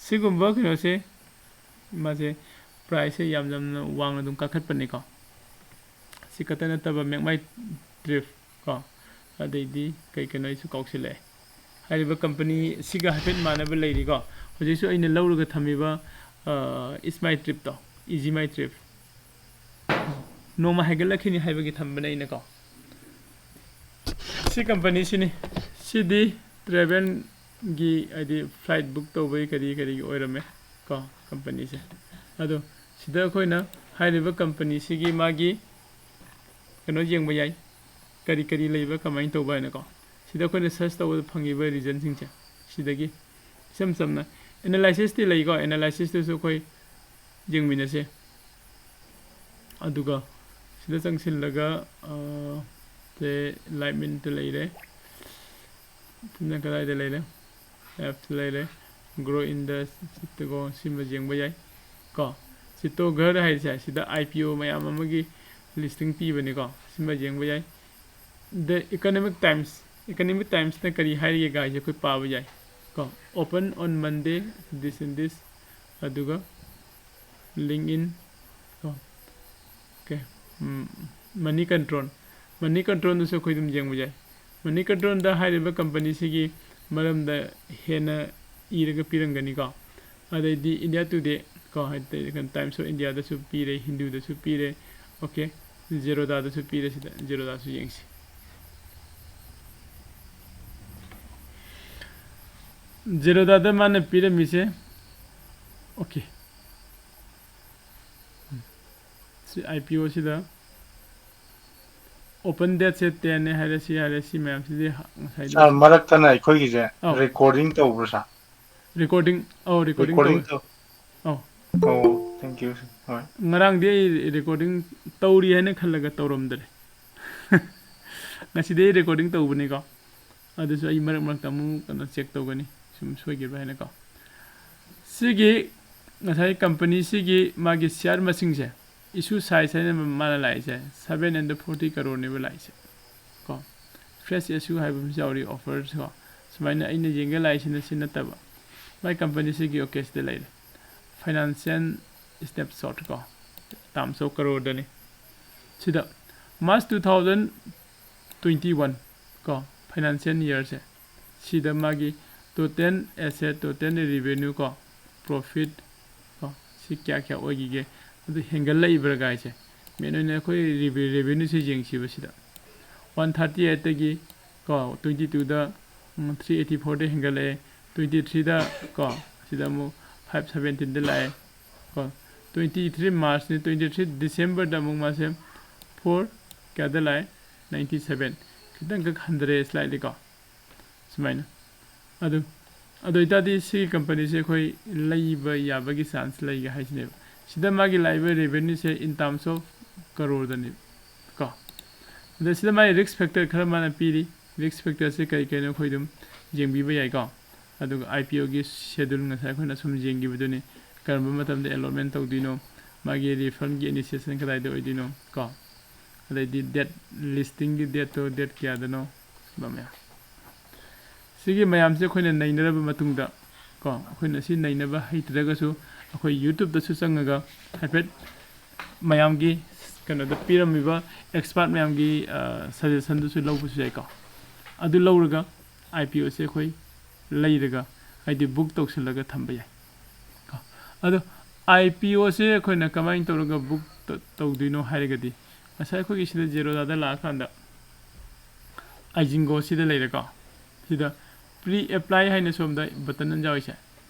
ꯁꯤꯒꯨꯝꯕ ꯀꯩꯅꯣꯁꯦ, ꯃꯥꯁꯦ price-ꯁꯦ ꯌꯥꯝ ꯌꯥꯝꯅ ꯋꯥꯡꯅ ꯑꯗꯨꯝ ꯀꯥꯈꯠꯄꯅꯤꯀꯣ꯫ ꯁꯤ ꯈꯛꯇ ꯅꯠꯇꯕ, Make My Trip ꯀꯣ, ꯑꯗꯩꯗꯤ ꯀꯩ ꯀꯩꯅꯣ ꯑꯩꯁꯨ ꯀꯥꯎꯁꯤꯜꯂꯛꯑꯦ꯫ ꯍꯥꯏꯔꯤꯕ company ꯁꯤꯒ ꯍꯥꯏꯐꯦꯠ ꯃꯥꯟꯅꯕ ꯂꯩꯔꯤꯀꯣ꯫ ꯍꯧꯖꯤꯛꯁꯨ ꯑꯩꯅ ꯂꯧꯔꯒ ꯊꯝꯃꯤꯕ, ꯑ, It's My Trip-ꯇꯣ, Easy My Trip꯫ ꯅꯣꯡꯃ ꯍꯥꯏꯒꯠꯂꯛꯈꯤꯅꯤ ꯍꯥꯏꯕꯒꯤ ꯊꯝꯕꯅꯦ ꯑꯩꯅꯀꯣ꯫ ꯁꯤ company-ꯁꯤꯅꯤ꯫ ꯁꯤꯗꯤ travel-ꯒꯤ, ꯍꯥꯏꯗꯤ flight book ꯇꯧꯕꯒꯤ ꯀꯔꯤ ꯀꯔꯤꯒꯤ ꯑꯣꯏꯔꯝꯃꯦ ꯀꯣ, company-ꯁꯦ꯫ ꯑꯗꯣ ꯁꯤꯗ ꯑꯩꯈꯣꯏꯅ ꯍꯥꯏꯔꯤꯕ company-ꯁꯤꯒꯤ ꯃꯥꯒꯤ ꯀꯩꯅꯣ ꯌꯦꯡꯕ ꯌꯥꯏ, ꯀꯔꯤ ꯀꯔꯤ ꯂꯩꯕ, ꯀꯃꯥꯏꯅ ꯇꯧꯕ ꯍꯥꯏꯅꯀꯣ꯫ ꯁꯤꯗ ꯑꯩꯈꯣꯏꯅ search ꯇꯧꯕꯗ ꯐꯪꯉꯤꯕ reason-ꯁꯤꯡꯁꯦ ꯁꯤꯗꯒꯤ ꯏꯆꯝ ꯆꯝꯅ analysis-ꯇꯤ ꯂꯩꯀꯣ, analysis-ꯇꯨꯁꯨ ꯑꯩꯈꯣꯏ ꯌꯦꯡꯃꯤꯟꯅꯁꯦ꯫ ꯑꯗꯨꯒ ꯁꯤꯗ ꯆꯪꯁꯤꯜꯂꯒ, ꯑ, ꯁꯦ, Live Mint ꯂꯩꯔꯦ꯫ ꯁꯤꯅ ꯀꯗꯥꯏꯗ ꯂꯩꯔꯦ? Apps ꯂꯩꯔꯦ꯫ Grow in the Chittagong, ꯁꯤꯃ ꯌꯦꯡꯕ ꯌꯥꯏ ꯀꯣ꯫ Chittagong ꯍꯥꯏꯔꯤꯁꯦ, ꯁꯤꯗ I P O ꯃꯌꯥꯝ ꯑꯃꯒꯤ listing ꯄꯤꯕꯅꯤꯀꯣ, ꯁꯤꯃ ꯌꯦꯡꯕ ꯌꯥꯏ꯫ The Economic Times, Economic Times-ꯅ ꯀꯔꯤ ꯍꯥꯏꯔꯤꯒꯦ ꯒꯥꯏꯁꯦ ꯑꯩꯈꯣꯏ ꯄꯥꯕ ꯌꯥꯏ ꯀꯣ꯫ Open on Monday, this and this, ꯑꯗꯨꯒ LinkedIn ꯀꯣ꯫ Okay, ꯎꯝ, Money Control, Money Control-ꯗꯁꯨ ꯑꯩꯈꯣꯏ ꯑꯗꯨꯝ ꯌꯦꯡꯕ ꯌꯥꯏ꯫ Money Control-ꯗ ꯍꯥꯏꯔꯤꯕ company-ꯁꯤꯒꯤ ꯃꯔꯝꯗ ꯍꯦꯟꯅ ꯏꯔꯒ ꯄꯤꯔꯝꯒꯅꯤꯀꯣ꯫ ꯑꯗꯩꯗꯤ India Today ꯀꯣ, ꯍꯥꯏꯗꯤ ꯀꯩꯅꯣ, Times of India-ꯗꯁꯨ ꯄꯤꯔꯦ, Hindu-ꯗꯁꯨ ꯄꯤꯔꯦ꯫ Okay, Zerodha-ꯗꯁꯨ ꯄꯤꯔꯦ꯫ ꯁꯤꯗ Zerodha-ꯁꯨ ꯌꯦꯡꯁꯤ꯫ Zerodha-ꯗ ꯃꯥꯅ ꯄꯤꯔꯝꯃꯤꯁꯦ, okay, ꯁꯤ I P O-ꯁꯤꯗ open date-ꯁꯦ ten-ꯅꯦ ꯍꯥꯏꯔꯦ, ꯁꯤ ꯍꯥꯏꯔꯦ, ꯁꯤ ꯃꯌꯥꯝꯁꯤꯗꯤ ꯉꯁꯥꯏꯗꯤ ꯁꯥꯔ, ꯃꯔꯛꯇꯅ ꯑꯩꯈꯣꯏꯒꯤꯁꯦ ꯑꯧ꯫ Recording ꯇꯧꯕ꯭ꯔꯥ, ꯁꯥꯔ? Recording, ꯑꯧ, recording recording ꯇꯧꯋꯦ꯫ ꯇꯧ- ꯑꯧ꯫ ꯑꯣ, thank you, ꯁꯥꯔ꯫ ꯉꯔꯥꯡꯗꯤ ꯑꯩ ꯔꯦꯀꯣꯔꯗꯤꯡ ꯇꯧꯔꯤ ꯍꯥꯏꯅ ꯈꯜꯂꯒ ꯇꯧꯔꯝꯗ꯭ꯔꯦ꯫ ꯉꯁꯤꯗꯤ ꯑꯩ ꯔꯦꯀꯣꯔꯗꯤꯡ ꯇꯧꯕꯅꯤꯀꯣ꯫ ꯑꯗꯨꯁꯨ ꯑꯩ ꯃꯔꯛ ꯃꯔꯛꯇ ꯑꯃꯨꯛ ꯀꯩꯅꯣ ꯆꯦꯛ ꯇꯧꯒꯅꯤ, ꯁꯨꯝ ꯁꯣꯏꯈꯤꯕ꯭ꯔꯥ ꯍꯥꯏꯅꯀꯣ꯫ ꯁꯤꯒꯤ ꯉꯁꯥꯏ ꯀꯝꯄꯅꯤꯁꯤꯒꯤ ꯃꯥꯒꯤ ꯁꯤꯌꯥꯔ ꯃꯁꯤꯡꯁꯦ, ꯏꯁꯨ ꯁꯥꯏꯖ ꯍꯥꯏꯅ ꯃꯥꯅ ꯂꯥꯛꯏꯁꯦ, seven hundred forty ꯀꯔꯣꯔꯅꯦꯕ ꯂꯥꯛꯏꯁꯦ ꯀꯣ꯫ ꯐ꯭ꯔꯦꯁ ꯏꯁꯨ ꯍꯥꯏꯕ ꯑꯃꯁꯨ ꯌꯥꯎꯔꯤ, ꯑꯣꯐꯔꯁ ꯀꯣ꯫ ꯁꯨꯃꯥꯏꯅ ꯑꯩꯅ ꯌꯦꯡꯒꯦ ꯂꯥꯛꯏꯁꯤꯅ ꯁꯤ ꯅꯠꯇꯕ, ꯃꯥꯏ ꯀꯝꯄꯅꯤꯁꯤꯒꯤ ꯑꯣꯀꯦ ꯁꯤꯗ ꯂꯩꯔꯦ, ꯐꯥꯏꯅꯥꯟꯁꯤꯌꯦꯜ ꯁ꯭ꯅꯦꯞꯁꯣꯠ ꯀꯣ, ꯇꯥꯝꯁ ꯑꯣꯐ ꯀꯔꯣꯔꯗꯅꯤ꯫ ꯁꯤꯗ March two thousand twenty one ꯀꯣ, ꯐꯥꯏꯅꯥꯟꯁꯤꯌꯦꯜ ꯏꯌꯥꯔꯁꯦ, ꯁꯤꯗ ꯃꯥꯒꯤ ꯇꯣꯇꯦꯜ ꯑꯦꯁꯦꯠ, ꯇꯣꯇꯦꯜ ꯔꯤꯚꯦꯅ꯭ꯌꯨ ꯀꯣ, ꯄ꯭ꯔꯣꯐꯤꯠ ꯀꯣ, ꯁꯤ ꯀꯌꯥ ꯀꯌꯥ ꯑꯣꯏꯈꯤꯒꯦ, ꯑꯗꯨ ꯍꯦꯟꯒꯠꯂꯛꯏꯕ꯭ꯔꯥ ꯒꯥꯏꯁꯦ꯫ ꯃꯦꯟ ꯑꯣꯏꯅ ꯑꯩꯈꯣꯏ ꯔꯤꯚꯦ-, ꯔꯤꯚꯦꯅ꯭ꯌꯨꯁꯦ ꯌꯦꯡꯁꯤꯕ ꯁꯤꯗ꯫ One thirty eight ꯇꯒꯤ ꯀꯣ, twenty two ꯗ, ꯎꯝ, three eighty four ꯗ ꯍꯦꯟꯒꯠꯂꯛꯑꯦ, twenty three ꯗ ꯀꯣ, ꯁꯤꯗ ꯑꯃꯨꯛ five seventeen ꯗ ꯂꯥꯛꯑꯦ ꯀꯣ, twenty three ꯃꯥꯔꯆꯅꯤ, twenty three ꯗꯤꯁꯦꯝꯕꯔꯗ ꯑꯃꯨꯛ ꯃꯥꯁꯦ four ꯀꯌꯥꯗ ꯂꯥꯛꯑꯦ, ninety seven, ꯈꯤꯇꯪꯈꯛ ꯍꯟꯊꯔꯛꯑꯦ slightly ꯀꯣ, ꯁꯨꯃꯥꯏꯅ꯫ ꯑꯗꯨ, ꯑꯗꯨ ꯑꯣꯏꯇꯥꯔꯗꯤ ꯁꯤꯒꯤ ꯀꯝꯄꯅꯤꯁꯦ ꯑꯩꯈꯣꯏ ꯂꯩꯕ ꯌꯥꯕꯒꯤ ꯆꯥꯟꯁ ꯂꯩꯒꯦ ꯍꯥꯏꯁꯤꯅꯦꯕ꯫ ꯁꯤꯗ ꯃꯥꯒꯤ ꯂꯥꯛꯏꯕ ꯔꯦꯚꯦꯅ꯭ꯌꯨꯁꯦ in terms of ꯀꯔꯣꯔꯗꯅꯦꯕ ꯀꯣ꯫ ꯑꯗ ꯁꯤꯗ ꯃꯥꯒꯤ ꯔꯤꯁꯛ ꯐꯦꯛꯇꯔ ꯈꯔ ꯃꯥꯅ ꯄꯤꯔꯤ꯫ ꯔꯤꯁꯛ ꯐꯦꯛꯇꯔꯁꯦ ꯀꯔꯤ ꯀꯔꯤꯅꯣ ꯑꯩꯈꯣꯏ ꯑꯗꯨꯝ ꯌꯦꯡꯕꯤꯕ ꯌꯥꯏꯀꯣ꯫ ꯑꯗꯨꯒ ꯑꯥꯏ ꯄꯤ ꯑꯣꯒꯤ ꯁꯦꯗꯨꯜ ꯉꯁꯥꯏ ꯑꯩꯈꯣꯏꯅ ꯁꯨꯝ ꯌꯦꯡꯈꯤꯕꯗꯨꯅꯤ, ꯀꯔꯝꯕ ꯃꯇꯝꯗ ꯑꯦꯂꯣꯠꯃꯦꯟ ꯇꯧꯗꯣꯏꯅꯣ, ꯃꯥꯒꯤ ꯔꯤꯐꯟꯒꯤ ꯏꯅꯤꯁꯤꯌꯦꯁꯟ ꯀꯗꯥꯏꯗ ꯑꯣꯏꯗꯣꯏꯅꯣ ꯀꯣ, ꯑꯗꯩꯗꯤ ꯗꯦꯠ, ꯂꯤꯁꯇꯤꯡꯒꯤ ꯗꯦꯠꯇꯣ ꯗꯦꯠ ꯀꯌꯥꯗꯅꯣ, ꯁꯤꯒꯨꯝꯕ ꯃꯌꯥꯝ꯫ ꯁꯤꯒꯤ ꯃꯌꯥꯝꯁꯦ ꯑꯩꯈꯣꯏꯅ ꯅꯩꯅꯔꯕ ꯃꯇꯨꯡꯗ ꯀꯣ, ꯑꯩꯈꯣꯏꯅ ꯁꯤ ꯅꯩꯅꯕ ꯍꯩꯇ꯭ꯔꯒꯁꯨ ꯑꯩꯈꯣꯏ ꯌꯨꯇ꯭ꯌꯨꯕꯇꯁꯨ ꯆꯪꯉꯒ ꯍꯥꯏꯐꯦꯠ ꯃꯌꯥꯝꯒꯤ ꯀꯩꯅꯣꯗ ꯄꯤꯔꯝꯃꯤꯕ ꯑꯦꯛꯁꯄꯥꯔꯠ ꯃꯌꯥꯝꯒꯤ, ꯑ, ꯁꯖꯦꯁꯟꯗꯨꯁꯨ ꯂꯧꯕꯁꯨ ꯌꯥꯏꯀꯣ꯫ ꯑꯗꯨ ꯂꯧꯔꯒ ꯑꯥꯏ ꯄꯤ ꯑꯣꯁꯦ ꯑꯩꯈꯣꯏ ꯂꯩꯔꯒ, ꯍꯥꯏꯗꯤ ꯕꯨꯛ ꯇꯧꯁꯤꯜꯂꯒ ꯊꯝꯕ ꯌꯥꯏ ꯀꯣ꯫ ꯑꯗꯣ ꯑꯥꯏ ꯄꯤ ꯑꯣꯁꯦ ꯑꯩꯈꯣꯏꯅ ꯀꯃꯥꯏꯅ ꯇꯧꯔꯒ ꯕꯨꯛ ꯇ-, ꯇꯧꯗꯣꯏꯅꯣ ꯍꯥꯏꯔꯒꯗꯤ, ꯉꯁꯥꯏ ꯑꯩꯈꯣꯏꯒꯤ ꯁꯤꯗ ꯖꯦꯔꯣꯗꯥꯗ ꯂꯥꯛꯑꯀꯥꯟꯗ ꯑꯥꯏꯖꯤꯡꯒꯣ ꯁꯤꯗ ꯂꯩꯔꯦꯀꯣ꯫ ꯁꯤꯗ ꯄ꯭ꯔꯤ ꯑꯦꯄ꯭ꯂꯥꯏ ꯍꯥꯏꯅ ꯁꯣꯝꯗ ꯕꯇꯟ ꯑꯃ ꯌꯥꯎꯔꯤꯁꯦ,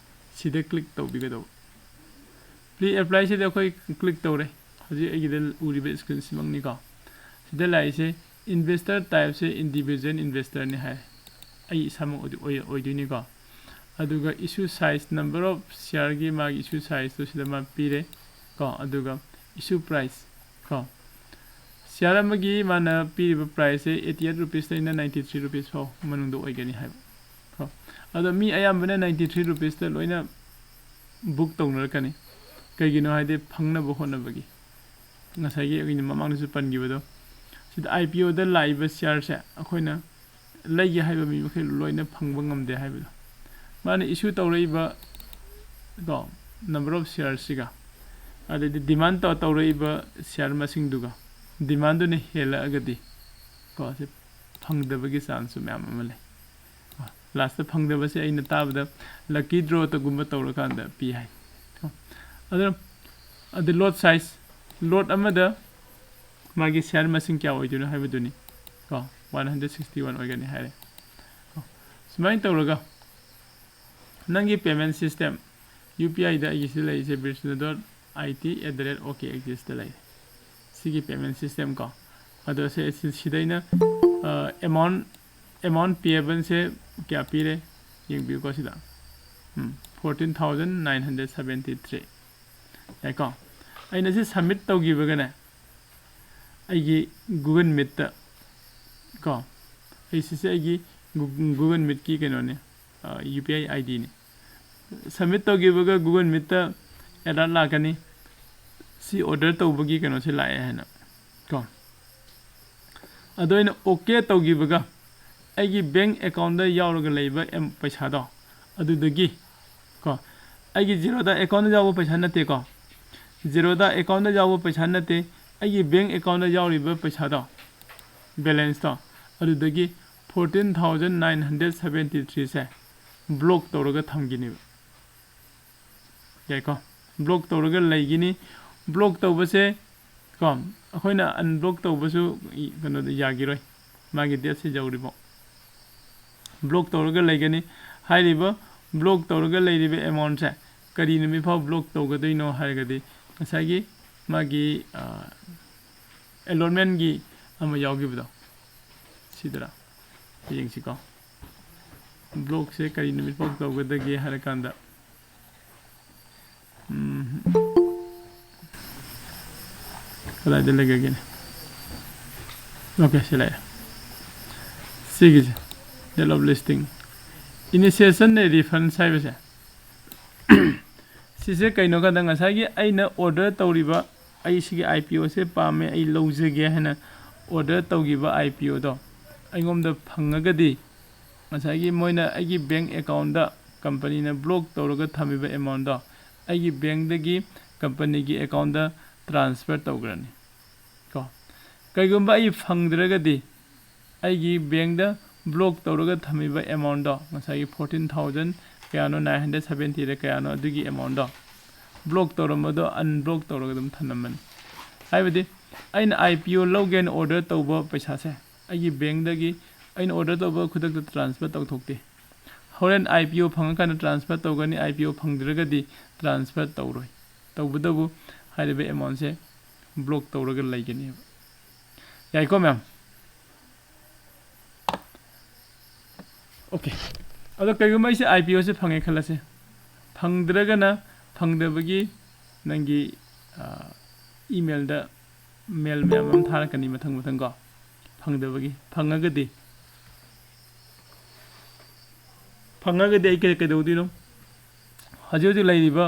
ꯁꯤꯗ ꯀ꯭ꯂꯤꯛ ꯇꯧꯕꯤꯒꯗꯧꯕ꯫ ꯄ꯭ꯔꯤ ꯑꯦꯄ꯭ꯂꯥꯏꯁꯤꯗ ꯑꯩꯈꯣꯏ ꯀ꯭ꯂꯤꯛ ꯇꯧꯔꯦ꯫ ꯍꯧꯖꯤꯛ ꯑꯩꯒꯤꯗ ꯎꯔꯤꯕ ꯁ꯭ꯀ꯭ꯔꯤꯟꯁꯤꯃꯛꯅꯤꯀꯣ꯫ ꯁꯤꯗ ꯂꯥꯛꯏꯁꯦ ꯏꯟꯚꯦꯁꯇꯔ ꯇꯥꯏꯞꯁꯦ ꯏꯟꯗꯤꯚꯤꯖꯨꯋꯦꯜ ꯏꯟꯚꯦꯁꯇꯔꯅꯤ ꯍꯥꯏ꯫ ꯑꯩ ꯏꯁꯥꯃꯛ ꯑꯣꯏꯗꯣꯏ-, ꯑꯣꯏ-, ꯑꯣꯏꯗꯣꯏꯅꯤꯀꯣ꯫ ꯑꯗꯨꯒ ꯏꯁꯨ ꯁꯥꯏꯖ, ꯅꯝꯕꯔ ꯑꯣꯐ ꯁꯤꯌꯥꯔꯒꯤ ꯃꯥꯒꯤ ꯏꯁꯨ ꯁꯥꯏꯖꯇꯣ ꯁꯤꯗ ꯃꯥ ꯄꯤꯔꯦ꯫ ꯀꯣ, ꯑꯗꯨꯒ issue price ꯀꯣ, share ꯑꯃꯒꯤ ꯃꯥꯅ ꯄꯤꯔꯤꯕ price ꯁꯦ eighty eight rupees ꯇꯩꯅ ninety three rupees ꯐꯥꯎ ꯃꯅꯨꯡꯗ ꯑꯣꯏꯒꯅꯤ ꯍꯥꯏꯕ ꯀꯣ꯫ ꯑꯗꯣ ꯃꯤ ꯑꯌꯥꯝꯕꯅ ninety three rupees ꯇ ꯂꯣꯏꯅ book ꯇꯧꯅꯔꯛꯀꯅꯤ꯫ ꯀꯩꯒꯤꯅꯣ ꯍꯥꯏꯗꯤ ꯐꯪꯅꯕ ꯍꯣꯠꯅꯕꯒꯤ꯫ ꯉꯁꯥꯏꯒꯤ ꯑꯩꯅ ꯃꯃꯥꯡꯗꯁꯨ ꯄꯟꯈꯤꯕꯗꯣ, ꯁꯤꯗ IPO ꯗ ꯂꯥꯛꯏꯕ share ꯁꯦ ꯑꯩꯈꯣꯏꯅ ꯂꯩꯒꯦ ꯍꯥꯏꯕ ꯃꯤ ꯃꯈꯩ ꯂꯣꯏꯅ ꯐꯪꯕ ꯉꯝꯗꯦ ꯍꯥꯏꯕꯗꯣ꯫ ꯃꯥꯅ issue ꯇꯧꯔꯛꯏꯕ ꯀꯣ, number of share ꯁꯤꯒ, ꯑꯗꯩꯗꯤ demand ꯇꯧ-, ꯇꯧꯔꯛꯏꯕ share ꯃꯁꯤꯡꯗꯨꯒ, demand ꯗꯨꯅ ꯍꯦꯜꯂꯛꯑꯒꯗꯤ ꯀꯣ, ꯁꯤ ꯐꯪꯗꯕꯒꯤ chance ꯁꯨ ꯃꯌꯥꯝ ꯑꯃ ꯂꯩ꯫ Last ꯇ ꯐꯪꯗꯕꯁꯦ ꯑꯩꯅ ꯇꯥꯕꯗ lucky draw ꯇꯒꯨꯝꯕ ꯇꯧꯔꯀꯥꯟꯗ ꯄꯤ ꯍꯥꯏ꯫ ꯀꯣ, ꯑꯗꯨꯅ, ꯑꯗꯩ lot size, lot ꯑꯃꯗ ꯃꯥꯒꯤ share ꯃꯁꯤꯡ ꯀꯌꯥ ꯑꯣꯏꯗꯣꯏꯅꯣ ꯍꯥꯏꯕꯗꯨꯅꯤ꯫ ꯀꯣ, one hundred sixty one ꯑꯣꯏꯒꯅꯤ ꯍꯥꯏꯔꯦ꯫ ꯀꯣ, ꯁꯨꯃꯥꯏꯅ ꯇꯧꯔꯒ ꯅꯪꯒꯤ payment system, UPI ꯗ ꯑꯩꯒꯤ ꯁꯤꯗ ꯂꯩꯔꯤꯁꯦ ꯕꯤꯔꯁꯤꯡꯗ dot IT at the rate OK Axis ꯇ ꯂꯩꯔꯦ꯫ ꯁꯤꯒꯤ payment system ꯀꯣ꯫ ꯑꯗꯣ ꯁꯦ, ꯁꯤ-, ꯁꯤꯗꯩꯅ, ꯑ, amount, amount payable ꯁꯦ ꯀꯌꯥ ꯄꯤꯔꯦ? ꯌꯦꯡꯕꯤꯌꯨꯀꯣ ꯁꯤꯗ꯫ ꯎꯝ, fourteen thousand nine hundred seventy three꯫ ꯌꯥꯏꯀꯣ? ꯑꯩꯅ ꯁꯤ submit ꯇꯧꯈꯤꯕꯒꯅꯦ, ꯑꯩꯒꯤ Google Meet ꯇ ꯀꯣ, ꯑꯩ ꯁꯤꯁꯦ ꯑꯩꯒꯤ Goo-, Google Meet ꯀꯤ ꯀꯩꯅꯣꯅꯦ, ꯑ, UPI ID ꯅꯤ꯫ Submit ꯇꯧꯈꯤꯕꯒ Google Meet ꯇ alert ꯂꯥꯛꯀꯅꯤ꯫ ꯁꯤ order ꯇꯧꯕꯒꯤ ꯀꯩꯅꯣꯁꯦ ꯂꯥꯛꯑꯦ ꯍꯥꯏꯅ ꯀꯣ꯫ ꯑꯗꯣ ꯑꯩꯅ OK ꯇꯧꯈꯤꯕꯒ ꯑꯩꯒꯤ bank account ꯇ ꯌꯥꯎꯔꯒ ꯂꯩꯕ ꯑꯦꯝ-, ꯄꯩꯁꯥꯗꯣ ꯑꯗꯨꯗꯒꯤ ꯀꯣ, ꯑꯩꯒꯤ Zerodha account ꯇ ꯌꯥꯎꯕ ꯄꯩꯁꯥ ꯅꯠꯇꯦꯀꯣ, Zerodha account ꯇ ꯌꯥꯎꯕ ꯄꯩꯁꯥ ꯅꯠꯇꯦ, ꯑꯩꯒꯤ bank account ꯇ ꯌꯥꯎꯔꯤꯕ ꯄꯩꯁꯥꯗꯣ, balance ꯇꯣ, ꯑꯗꯨꯗꯒꯤ fourteen thousand nine hundred seventy three ꯁꯦ block ꯇꯧꯔꯒ ꯊꯝꯈꯤꯅꯦꯕ꯫ ꯌꯥꯏꯀꯣ? Block ꯇꯧꯔꯒ ꯂꯩꯒꯅꯤ꯫ Block ꯇꯧꯕꯁꯦ ꯀꯣ, ꯑꯩꯈꯣꯏꯅ unblock ꯇꯧꯕꯁꯨ ꯏ-, ꯀꯩꯅꯣꯗ ꯌꯥꯈꯤꯔꯣꯏ, ꯃꯥꯒꯤ date ꯁꯦ ꯌꯧꯔꯤꯕꯣ꯫ Block ꯇꯧꯔꯒ ꯂꯩꯒꯅꯤ꯫ ꯍꯥꯏꯔꯤꯕ block ꯇꯧꯔꯒ ꯂꯩꯔꯤꯕ amount ꯁꯦ ꯀꯔꯤ ꯅꯨꯃꯤꯠ ꯐꯥꯎ block ꯇꯧꯒꯗꯣꯏꯅꯣ ꯍꯥꯏꯔꯒꯗꯤ, ꯉꯁꯥꯏꯒꯤ ꯃꯥꯒꯤ, ꯑ, allotment ꯀꯤ ꯑꯃ ꯌꯥꯎꯈꯤꯕꯗꯣ, ꯁꯤꯗꯔ? ꯌꯦꯡꯁꯤꯀꯣ꯫ Block ꯁꯦ ꯀꯔꯤ ꯅꯨꯃꯤꯠ ꯐꯥꯎ ꯇꯧꯒꯗꯒꯦ ꯍꯥꯏꯔꯀꯥꯟꯗ, ꯎꯝ, ꯀꯗꯥꯏꯗ ꯂꯩꯒꯒꯦꯅꯦ? ꯑꯣꯀꯦ, ꯁꯤ ꯂꯩꯔꯦ꯫ ꯁꯤꯒꯤꯁꯦ, date of listing, initiation reference ꯍꯥꯏꯕꯁꯦ, ꯁꯤꯁꯦ ꯀꯩꯅꯣ ꯀꯥꯟꯗ, ꯉꯁꯥꯏꯒꯤ ꯑꯩꯅ order ꯇꯧꯔꯤꯕ, "ꯑꯩ ꯁꯤꯒꯤ I P O ꯁꯦ ꯄꯥꯝꯃꯦ, ꯑꯩ ꯂꯧꯖꯒꯦ" ꯍꯥꯏꯅ order ꯇꯧꯈꯤꯕ I P O ꯗꯣ ꯑꯩꯉꯣꯟꯗ ꯐꯪꯉꯒꯗꯤ, ꯉꯁꯥꯏꯒꯤ ꯃꯣꯏꯅ ꯑꯩꯒꯤ bank account ꯗ company ꯅ block ꯇꯧꯔꯒ ꯊꯝꯃꯤꯕ amount ꯗꯣ ꯑꯩꯒꯤ bank ꯇꯒꯤ company ꯒꯤ account ꯗ transfer ꯇꯧꯈ꯭ꯔꯅꯤ ꯀꯣ꯫ ꯀꯩꯒꯨꯝꯕ ꯑꯩ ꯐꯪꯗ꯭ꯔꯒꯗꯤ, ꯑꯩꯒꯤ bank ꯇ block ꯇꯧꯔꯒ ꯊꯝꯃꯤꯕ amount ꯗꯣ, ꯉꯁꯥꯏꯒꯤ fourteen thousand ꯀꯌꯥꯅꯣ, nine hundred seventy ꯔ ꯀꯌꯥꯅꯣ, ꯑꯗꯨꯒꯤ amount ꯗꯣ block ꯇꯧꯔꯝꯕꯗꯣ unblock ꯇꯧꯔꯒ ꯑꯗꯨꯝ ꯊꯝꯂꯝꯃꯅꯤ꯫ ꯍꯥꯏꯕꯗꯤ, ꯑꯩꯅ I P O ꯂꯧꯒꯦꯅ order ꯇꯧꯕ ꯄꯩꯁꯥꯁꯦ, ꯑꯩꯒꯤ bank ꯇꯒꯤ ꯑꯩꯅ order ꯇꯧꯕ ꯈꯨꯗꯛꯇ transfer ꯇꯧꯊꯣꯛꯇꯦ꯫ ꯍꯣꯔꯦꯟ I P O ꯐꯪꯉꯀꯥꯟꯗ transfer ꯇꯧꯒꯅꯤ, I P O ꯐꯪꯗ꯭ꯔꯒꯗꯤ transfer ꯇꯧꯔꯣꯏ꯫ ꯇꯧꯕꯇꯕꯨ ꯍꯥꯏꯔꯤꯕ amount ꯁꯦ block ꯇꯧꯔꯒ ꯂꯩꯒꯅꯦꯕ꯫ ꯌꯥꯏꯀꯣ ꯃꯌꯥꯝ? ꯑꯣꯀꯦ꯫ ꯑꯗꯣ ꯀꯩꯒꯨꯝꯕ ꯑꯩꯁꯦ I P O ꯁꯦ ꯐꯪꯉꯦ ꯈꯜꯂꯁꯦ꯫ ꯐꯪꯗ꯭ꯔꯒꯅ ꯐꯪꯗꯕꯒꯤ ꯅꯪꯒꯤ, ꯑ, email ꯗ mail ꯃꯌꯥꯝ ꯑꯃ ꯊꯥꯔꯛꯀꯅꯤ ꯃꯊꯪ ꯃꯊꯪ ꯀꯣ꯫ ꯐꯪꯗꯕꯒꯤ꯫ ꯐꯪꯉꯒꯗꯤ, ꯐꯪꯉꯒꯗꯤ ꯑꯩ ꯀꯩ-, ꯀꯩꯗꯧꯗꯣꯏꯅꯣ? ꯍꯧꯖꯤꯛ ꯍꯧꯖꯤꯛ ꯂꯩꯔꯤꯕ,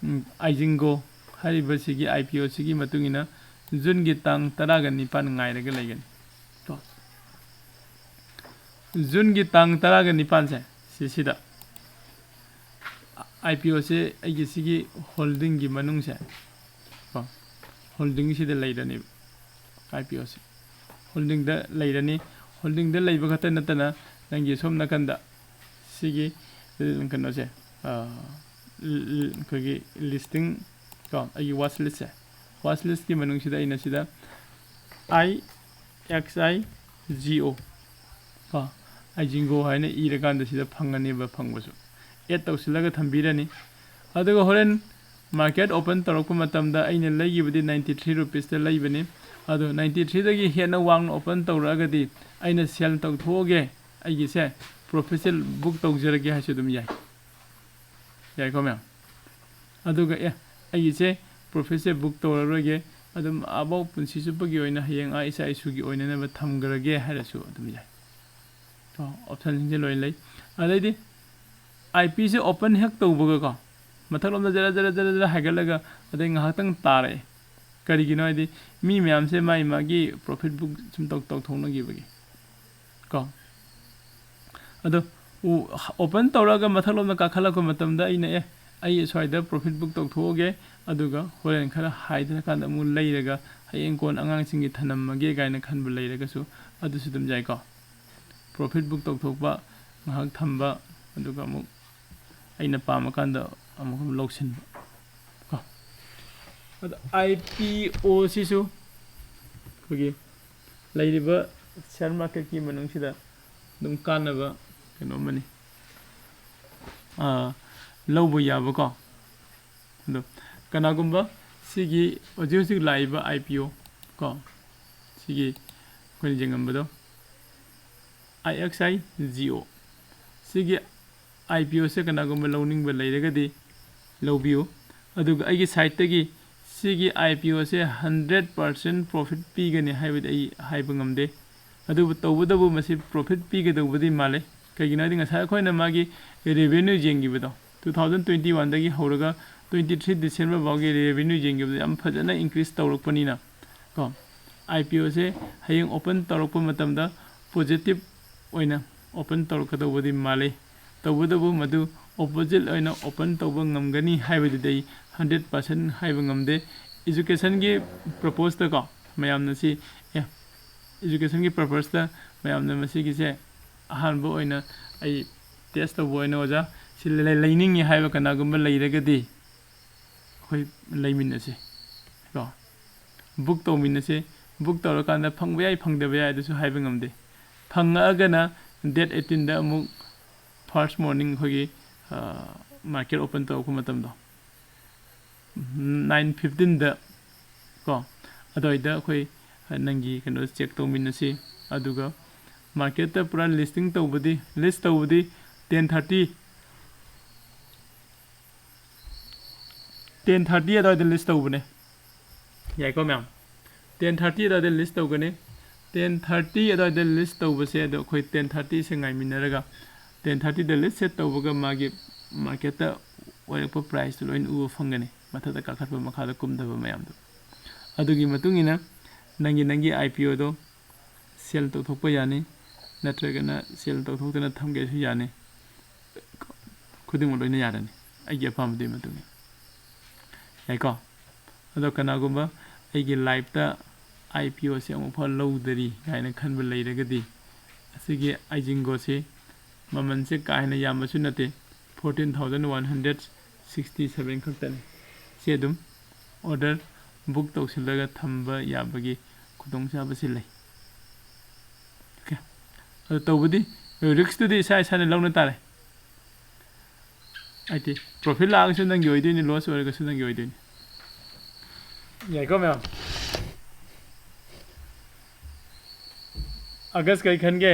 ꯎꯝ, ꯑꯥꯏꯖꯤꯟꯒꯣ ꯍꯥꯏꯔꯤꯕꯁꯤꯒꯤ I P O ꯁꯤꯒꯤ ꯃꯇꯨꯡ ꯏꯟꯅ ꯖꯨꯟꯒꯤ ꯇꯥꯡ ꯇꯔꯥꯒ ꯅꯤꯄꯥꯟ ꯉꯥꯏꯔꯒ ꯂꯩꯒꯅꯤ꯫ ꯀꯣ꯫ ꯖꯨꯟꯒꯤ ꯇꯥꯡ ꯇꯔꯥꯒ ꯅꯤꯄꯥꯟꯁꯦ, ꯁꯤꯁꯤꯗ I P O ꯁꯦ ꯑꯩꯒꯤ ꯁꯤꯒꯤ holding ꯒꯤ ꯃꯅꯨꯡꯁꯦ, ꯀꯣ, holding ꯁꯤꯗ ꯂꯩꯔꯅꯦꯕ I P O say. Holding ꯗ ꯂꯩꯔꯅꯤ꯫ Holding ꯗ ꯂꯩꯕ ꯈꯛꯇ ꯅꯠꯇꯅ ꯅꯪꯒꯤ ꯁꯣꯝ ꯅꯥꯀꯟꯗ ꯁꯤꯒꯤ, ꯎꯝ, ꯀꯩꯅꯣꯁꯦ, ꯑ, ꯎꯝ, ꯎꯝ, ꯑꯩꯈꯣꯏꯒꯤ listing ꯀꯣ, ꯑꯩꯒꯤ watch list ꯁꯦ, watch list ꯀꯤ ꯃꯅꯨꯡꯁꯤꯗ ꯑꯩꯅ ꯁꯤꯗ I X I G O ꯀꯣ, ꯑꯥꯏꯖꯤꯟꯒꯣ ꯍꯥꯏꯅ ꯏꯔꯀꯥꯟꯗ ꯁꯤꯗ ꯐꯪꯒꯅꯦꯕ꯫ ꯐꯪꯕꯁꯨ add ꯇꯧꯁꯤꯜꯂꯒ ꯊꯝꯕꯤꯔꯅꯤ꯫ ꯑꯗꯨꯒ ꯍꯣꯔꯦꯟ market open ꯇꯧꯔꯛꯄ ꯃꯇꯝꯗ ꯑꯩꯅ ꯂꯩꯈꯤꯕꯗꯤ ninety three rupees ꯇ ꯂꯩꯕꯅꯤ꯫ ꯑꯗꯣ ninety three ꯗꯒꯤ ꯍꯦꯟꯅ ꯋꯥꯡꯅ open ꯇꯧꯔꯛꯑꯒꯗꯤ ꯑꯩꯅ sell ꯇꯧꯊꯣꯛꯑꯒꯦ, ꯑꯩꯒꯤꯁꯦ profit ꯁꯦ book ꯇꯧꯖꯔꯒꯦ ꯍꯥꯏꯁꯨ ꯑꯗꯨꯝ ꯌꯥꯏ꯫ ꯌꯥꯏꯀꯣ ꯃꯌꯥꯝ? ꯑꯗꯨꯒ, ꯑꯦ, ꯑꯩꯒꯤꯁꯦ profit ꯁꯦ book ꯇꯧꯔꯔꯣꯏꯒꯦ, ꯑꯗꯨꯝ ꯑꯕꯥꯎ ꯄꯨꯟꯁꯤ ꯆꯨꯞꯄꯒꯤ ꯑꯣꯏꯅ ꯍꯌꯦꯡ ꯑꯥ ꯏꯆꯥ ꯏꯁꯨꯒꯤ ꯑꯣꯏꯅꯅꯕ ꯊꯝꯈ꯭ꯔꯒꯦ ꯍꯥꯏꯔꯁꯨ ꯑꯗꯨꯝ ꯌꯥꯏ꯫ ꯀꯣ, ꯑꯣꯞꯁꯟꯁꯤꯡꯁꯦ ꯂꯣꯏ ꯂꯩ꯫ ꯑꯗꯩꯗꯤ ꯑꯥꯏ ꯄꯤꯁꯦ ꯑꯣꯄꯟ ꯍꯦꯛ ꯇꯧꯕꯒꯀꯣ, ꯃꯊꯛꯂꯣꯝꯗ ꯖꯔ ꯖꯔ ꯖꯔ ꯖꯔ ꯍꯥꯏꯒꯠꯂꯒ ꯑꯗꯩ ꯉꯥꯏꯍꯥꯛꯇꯪ ꯇꯥꯔꯛꯑꯦ꯫ ꯀꯔꯤꯒꯤꯅꯣ ꯍꯥꯏꯗꯤ ꯃꯤ ꯃꯌꯥꯝꯁꯦ ꯃꯥꯒꯤ ꯃꯥꯒꯤ ꯄ꯭ꯔꯣꯐꯤꯠ ꯕꯨꯛ ꯁꯨꯝ ꯇꯧ ꯇꯧꯊꯣꯛꯅꯈꯤꯕꯒꯤ꯫ ꯀꯣ, ꯑꯗꯣ ꯑꯣꯄꯟ ꯇꯧꯔꯒ ꯃꯊꯛꯂꯣꯝꯗ ꯀꯥꯈꯠꯂꯛꯄ ꯃꯇꯝꯗ ꯑꯩꯅ ꯑꯦ ꯑꯩ ꯁ꯭ꯋꯥꯏꯗ ꯄ꯭ꯔꯣꯐꯤꯠ ꯕꯨꯛ ꯇꯧꯊꯣꯛꯑꯒꯦ, ꯑꯗꯨꯒ ꯍꯣꯔꯦꯟ ꯈꯔ ꯍꯥꯏꯊꯔꯀꯥꯟꯗ ꯑꯃꯨꯛ ꯂꯩꯔꯒ ꯍꯌꯦꯡ ꯀꯣꯟ ꯑꯉꯥꯡꯁꯤꯡꯒꯤ ꯊꯅꯝꯃꯒꯦ ꯀꯥꯏꯅ ꯈꯟꯕ ꯂꯩꯔꯒꯁꯨ ꯑꯗꯨꯁꯨ ꯑꯗꯨꯝ ꯌꯥꯏꯀꯣ꯫ ꯄ꯭ꯔꯣꯐꯤꯠ ꯕꯨꯛ ꯇꯧꯊꯣꯛꯄ, ꯉꯥꯏꯍꯥꯛ ꯊꯝꯕ, ꯑꯗꯨꯒ ꯑꯃꯨꯛ ꯑꯩꯅ ꯄꯥꯝꯃꯀꯥꯟꯗ ꯑꯃꯨꯛ ꯂꯧꯁꯤꯟꯕ ꯀꯣ꯫ ꯑꯗ ꯑꯥꯏ ꯄꯤ ꯑꯣ ꯁꯤꯁꯨ ꯑꯩꯈꯣꯏꯒꯤ ꯂꯩꯔꯤꯕ ꯁꯤꯌꯥꯔ ꯃꯥꯔꯀꯦꯠꯀꯤ ꯃꯅꯨꯡꯁꯤꯗ ꯑꯗꯨꯝ ꯀꯥꯟꯅꯕ ꯀꯩꯅꯣ ꯑꯃꯅꯤ꯫ ꯑꯥ, ꯂꯧꯕ ꯌꯥꯕꯀꯣ꯫ ꯑꯗꯣ ꯀꯅꯥꯒꯨꯝꯕ ꯁꯤꯒꯤ ꯍꯧꯖꯤꯛ ꯍꯧꯖꯤꯛ ꯂꯥꯛꯏꯕ ꯑꯥꯏ ꯄꯤ ꯑꯣ ꯀꯣ, ꯁꯤꯒꯤ ꯑꯩꯈꯣꯏꯅ ꯌꯦꯡꯉꯝꯕꯗꯣ, ꯑꯥꯏ ꯑꯦꯛꯁ ꯑꯥꯏ ꯖꯤ ꯑꯣ, ꯁꯤꯒꯤ ꯑꯥꯏ ꯄꯤ ꯑꯣꯁꯦ ꯀꯅꯥꯒꯨꯝꯕ ꯂꯧꯅꯤꯡꯕ ꯂꯩꯔꯒꯗꯤ ꯂꯧꯕꯤꯌꯨ꯫ ꯑꯗꯨꯒ ꯑꯩꯒꯤ ꯁꯥꯏꯠꯇꯒꯤ ꯁꯤꯒꯤ ꯑꯥꯏ ꯄꯤ ꯑꯣꯁꯦ ꯍꯟꯗ꯭ꯔꯦꯠ ꯄꯥꯔꯁꯦꯟ ꯄ꯭ꯔꯣꯐꯤꯠ ꯄꯤꯒꯅꯤ ꯍꯥꯏꯕꯗꯤ ꯑꯩ ꯍꯥꯏꯕ ꯉꯝꯗꯦ꯫ ꯑꯗꯨꯕꯨ ꯇꯧꯕꯇꯕꯨ ꯃꯁꯤ ꯄ꯭ꯔꯣꯐꯤꯠ ꯄꯤꯒꯗꯧꯕꯗꯤ ꯃꯥꯜꯂꯦ꯫ ꯀꯩꯒꯤꯅꯣ ꯍꯥꯏꯗꯤ ꯉꯁꯥꯏ ꯑꯩꯈꯣꯏꯅ ꯃꯥꯒꯤ ꯔꯦꯚꯦꯅ꯭ꯌꯨ ꯌꯦꯡꯈꯤꯕꯗꯣ, ꯇꯨ ꯊꯥꯎꯖꯟ ꯇ꯭ꯋꯦꯟꯇꯤ ꯋꯥꯟꯗꯒꯤ ꯍꯧꯔꯒ ꯇ꯭ꯋꯦꯟꯇꯤ ꯊ꯭ꯔꯤ ꯗꯤꯁꯦꯝꯕꯔ ꯐꯥꯎꯒꯤ ꯔꯦꯚꯦꯅ꯭ꯌꯨ ꯌꯦꯡꯈꯤꯕꯗ ꯌꯥꯝ ꯐꯖꯅ ꯏꯟꯀ꯭ꯔꯤꯁ ꯇꯧꯔꯛꯄꯅꯤꯅ ꯀꯣ, ꯑꯥꯏ ꯄꯤ ꯑꯣꯁꯦ ꯍꯌꯦꯡ ꯑꯣꯄꯟ ꯇꯧꯔꯛꯄ ꯃꯇꯝꯗ ꯄꯣꯖꯤꯇꯤꯞ ꯑꯣꯏꯅ ꯑꯣꯄꯟ ꯇꯧꯔꯛꯀꯗꯧꯕꯗꯤ ꯃꯥꯜꯂꯤ꯫ ꯇꯧꯕꯇꯕꯨ ꯃꯗꯨ ꯑꯣꯄꯣꯖꯤꯠ ꯑꯣꯏꯅ ꯑꯣꯄꯟ ꯇꯧꯕ ꯉꯝꯒꯅꯤ ꯍꯥꯏꯕꯗꯨꯗꯤ ꯑꯩ ꯍꯟꯗ꯭ꯔꯦꯠ ꯄꯥꯔꯁꯦꯟ ꯍꯥꯏꯕ ꯉꯝꯗꯦ꯫ ꯏꯖꯨꯀꯦꯁꯟꯒꯤ ꯄꯔꯄꯣꯁꯇꯀꯣ, ꯃꯌꯥꯝꯅ ꯁꯤ, ꯑꯦ, ꯏꯖꯨꯀꯦꯁꯟꯒꯤ ꯄꯔꯄꯁꯇ ꯃꯌꯥꯝꯅ ꯃꯁꯤꯒꯤꯁꯦ ꯑꯍꯥꯟꯕ ꯑꯣꯏꯅ ꯑꯩ ꯇꯦꯁ ꯇꯧꯕ ꯑꯣꯏꯅ, ꯑꯣꯖꯥ, ꯁꯤ ꯂꯩ-, ꯂꯩꯅꯤꯡꯉꯤ ꯍꯥꯏꯕ ꯀꯅꯥꯒꯨꯝꯕ ꯂꯩꯔꯒꯗꯤ ꯑꯩꯈꯣꯏ ꯂꯩꯃꯤꯟꯅꯁꯤ ꯀꯣ꯫ ꯕꯨꯛ ꯇꯧꯃꯤꯟꯅꯁꯤ꯫ ꯕꯨꯛ ꯇꯧꯔꯀꯥꯟꯗ ꯐꯪꯕ ꯌꯥꯏ, ꯐꯪꯗꯕ ꯌꯥꯏ, ꯑꯗꯨꯁꯨ ꯍꯥꯏꯕ ꯉꯝꯗꯦ꯫ ꯐꯪꯉꯛꯑꯒꯅ ꯗꯦꯠ ꯑꯩꯠꯇꯤꯟꯗ ꯑꯃꯨꯛ ꯐꯥꯔꯁ ꯃꯣꯔꯅꯤꯡ ꯑꯩꯈꯣꯏꯒꯤ, ꯑ, ꯃꯥꯔꯀꯦꯠ ꯑꯣꯄꯟ ꯇꯧꯔꯛꯄ ꯃꯇꯝꯗꯣ, ꯅꯥꯏꯟ ꯐꯤꯐꯇꯤꯟꯗ ꯀꯣ, ꯑꯗꯨꯋꯥꯏꯗ ꯑꯩꯈꯣꯏ ꯅꯪꯒꯤ ꯀꯩꯅꯣ ꯆꯦꯛ ꯇꯧꯃꯤꯟꯅꯁꯤ꯫ ꯑꯗꯨꯒ ꯃꯥꯔꯀꯦꯠꯇ ꯄꯨꯔꯥ ꯂꯤꯁꯇꯤꯡ ꯇꯧꯕꯗꯤ, ꯂꯤꯁ ꯇꯧꯕꯗꯤ ꯇꯦꯟ ꯊꯥꯔꯇꯤ, ꯇꯦꯟ ꯊꯥꯔꯇꯤ ꯑꯗꯨꯋꯥꯏꯗ ꯂꯤꯁ ꯇꯧꯕꯅꯦ꯫ ꯌꯥꯏꯀꯣ ꯃꯌꯥꯝ? ꯇꯦꯟ ꯊꯥꯔꯇꯤ ꯑꯗꯨꯋꯥꯏꯗ ꯂꯤꯁ ꯇꯧꯒꯅꯤ꯫ ꯇꯦꯟ ꯊꯥꯔꯇꯤ ꯑꯗꯨꯋꯥꯏꯗ ꯂꯤꯁ ꯇꯧꯕꯁꯦ, ꯑꯗꯣ ꯑꯩꯈꯣꯏ ꯇꯦꯟ ꯊꯥꯔꯇꯤꯁꯦ ꯉꯥꯏꯃꯤꯟꯅꯔꯒ, ꯇꯦꯟ ꯊꯥꯔꯇꯤꯗ ꯂꯤꯁꯁꯦ ꯇꯧꯕꯒ ꯃꯥꯒꯤ ꯃꯥꯔꯀꯦꯠꯇ ꯑꯣꯏꯔꯛꯄ ꯄ꯭ꯔꯥꯏꯁꯇꯨ ꯂꯣꯏꯅ ꯎꯕ ꯐꯪꯒꯅꯤ, ꯃꯊꯛꯇ ꯀꯥꯈꯠꯄ, ꯃꯈꯥꯗ ꯀꯨꯝꯊꯕ ꯃꯌꯥꯝꯗꯣ꯫ ꯑꯗꯨꯒꯤ ꯃꯇꯨꯡ ꯏꯟꯅ ꯅꯪꯒꯤ, ꯅꯪꯒꯤ ꯑꯥꯏ ꯄꯤ ꯑꯣꯗꯣ ꯁꯦꯜ ꯇꯧꯊꯣꯛꯄ ꯌꯥꯅꯤ, ꯅꯠꯇ꯭ꯔꯒꯅ ꯁꯦꯜ ꯇꯧꯊꯣꯛꯇꯅ ꯊꯝꯒꯦꯁꯨ ꯌꯥꯅꯤ꯫ ꯈꯨꯗꯤꯡꯃꯛ ꯂꯣꯏꯅ ꯌꯥꯔꯅꯤ, ꯑꯩꯒꯤ ꯑꯄꯥꯝꯕꯗꯨꯒꯤ ꯃꯇꯨꯡ ꯏꯟꯅ꯫ ꯌꯥꯏꯀꯣ? ꯑꯗꯣ ꯀꯅꯥꯒꯨꯝꯕ ꯑꯩꯒꯤ ꯂꯥꯏꯐꯇ ꯑꯥꯏ ꯄꯤ ꯑꯣꯁꯦ ꯑꯃꯨꯛꯐꯥꯎ ꯂꯧꯗꯔꯤ ꯍꯥꯏꯅ ꯈꯟꯕ ꯂꯩꯔꯒꯗꯤ, ꯑꯁꯤꯒꯤ ꯑꯥꯏꯖꯤꯡꯒꯣꯁꯤ ꯃꯃꯜꯁꯦ ꯀꯥ ꯍꯦꯟꯅ ꯌꯥꯝꯕꯁꯨ ꯅꯠꯇꯦ, fourteen thousand one hundred sixty seven ꯈꯛꯇꯅꯤ꯫ ꯁꯤ ꯑꯗꯨꯝ ꯑꯣꯔꯗꯔ ꯕꯨꯛ ꯇꯧꯁꯤꯜꯂꯒ ꯊꯝꯕ ꯌꯥꯕꯒꯤ ꯈꯨꯗꯣꯡꯆꯥꯕꯁꯤ ꯂꯩ꯫ ꯑꯣꯀꯦ, ꯑꯗꯨ ꯇꯧꯕꯗꯤ ꯔꯤꯛꯁꯇꯨꯗꯤ ꯏꯁꯥ ꯏꯁꯥꯅ ꯂꯧꯅ ꯇꯥꯔꯦ꯫ ꯍꯥꯏꯗꯤ ꯄ꯭ꯔꯣꯐꯤꯠ ꯂꯥꯛꯑꯒꯁꯨ ꯅꯪꯒꯤ ꯑꯣꯏꯗꯣꯏꯅꯤ, ꯂꯣꯁ ꯑꯣꯏꯔꯒꯁꯨ ꯅꯪꯒꯤ ꯑꯣꯏꯗꯣꯏꯅꯤ꯫ ꯌꯥꯏꯀꯣ ꯃꯌꯥꯝ? ꯑꯥꯒꯁ ꯀꯩ ꯈꯟꯒꯦ?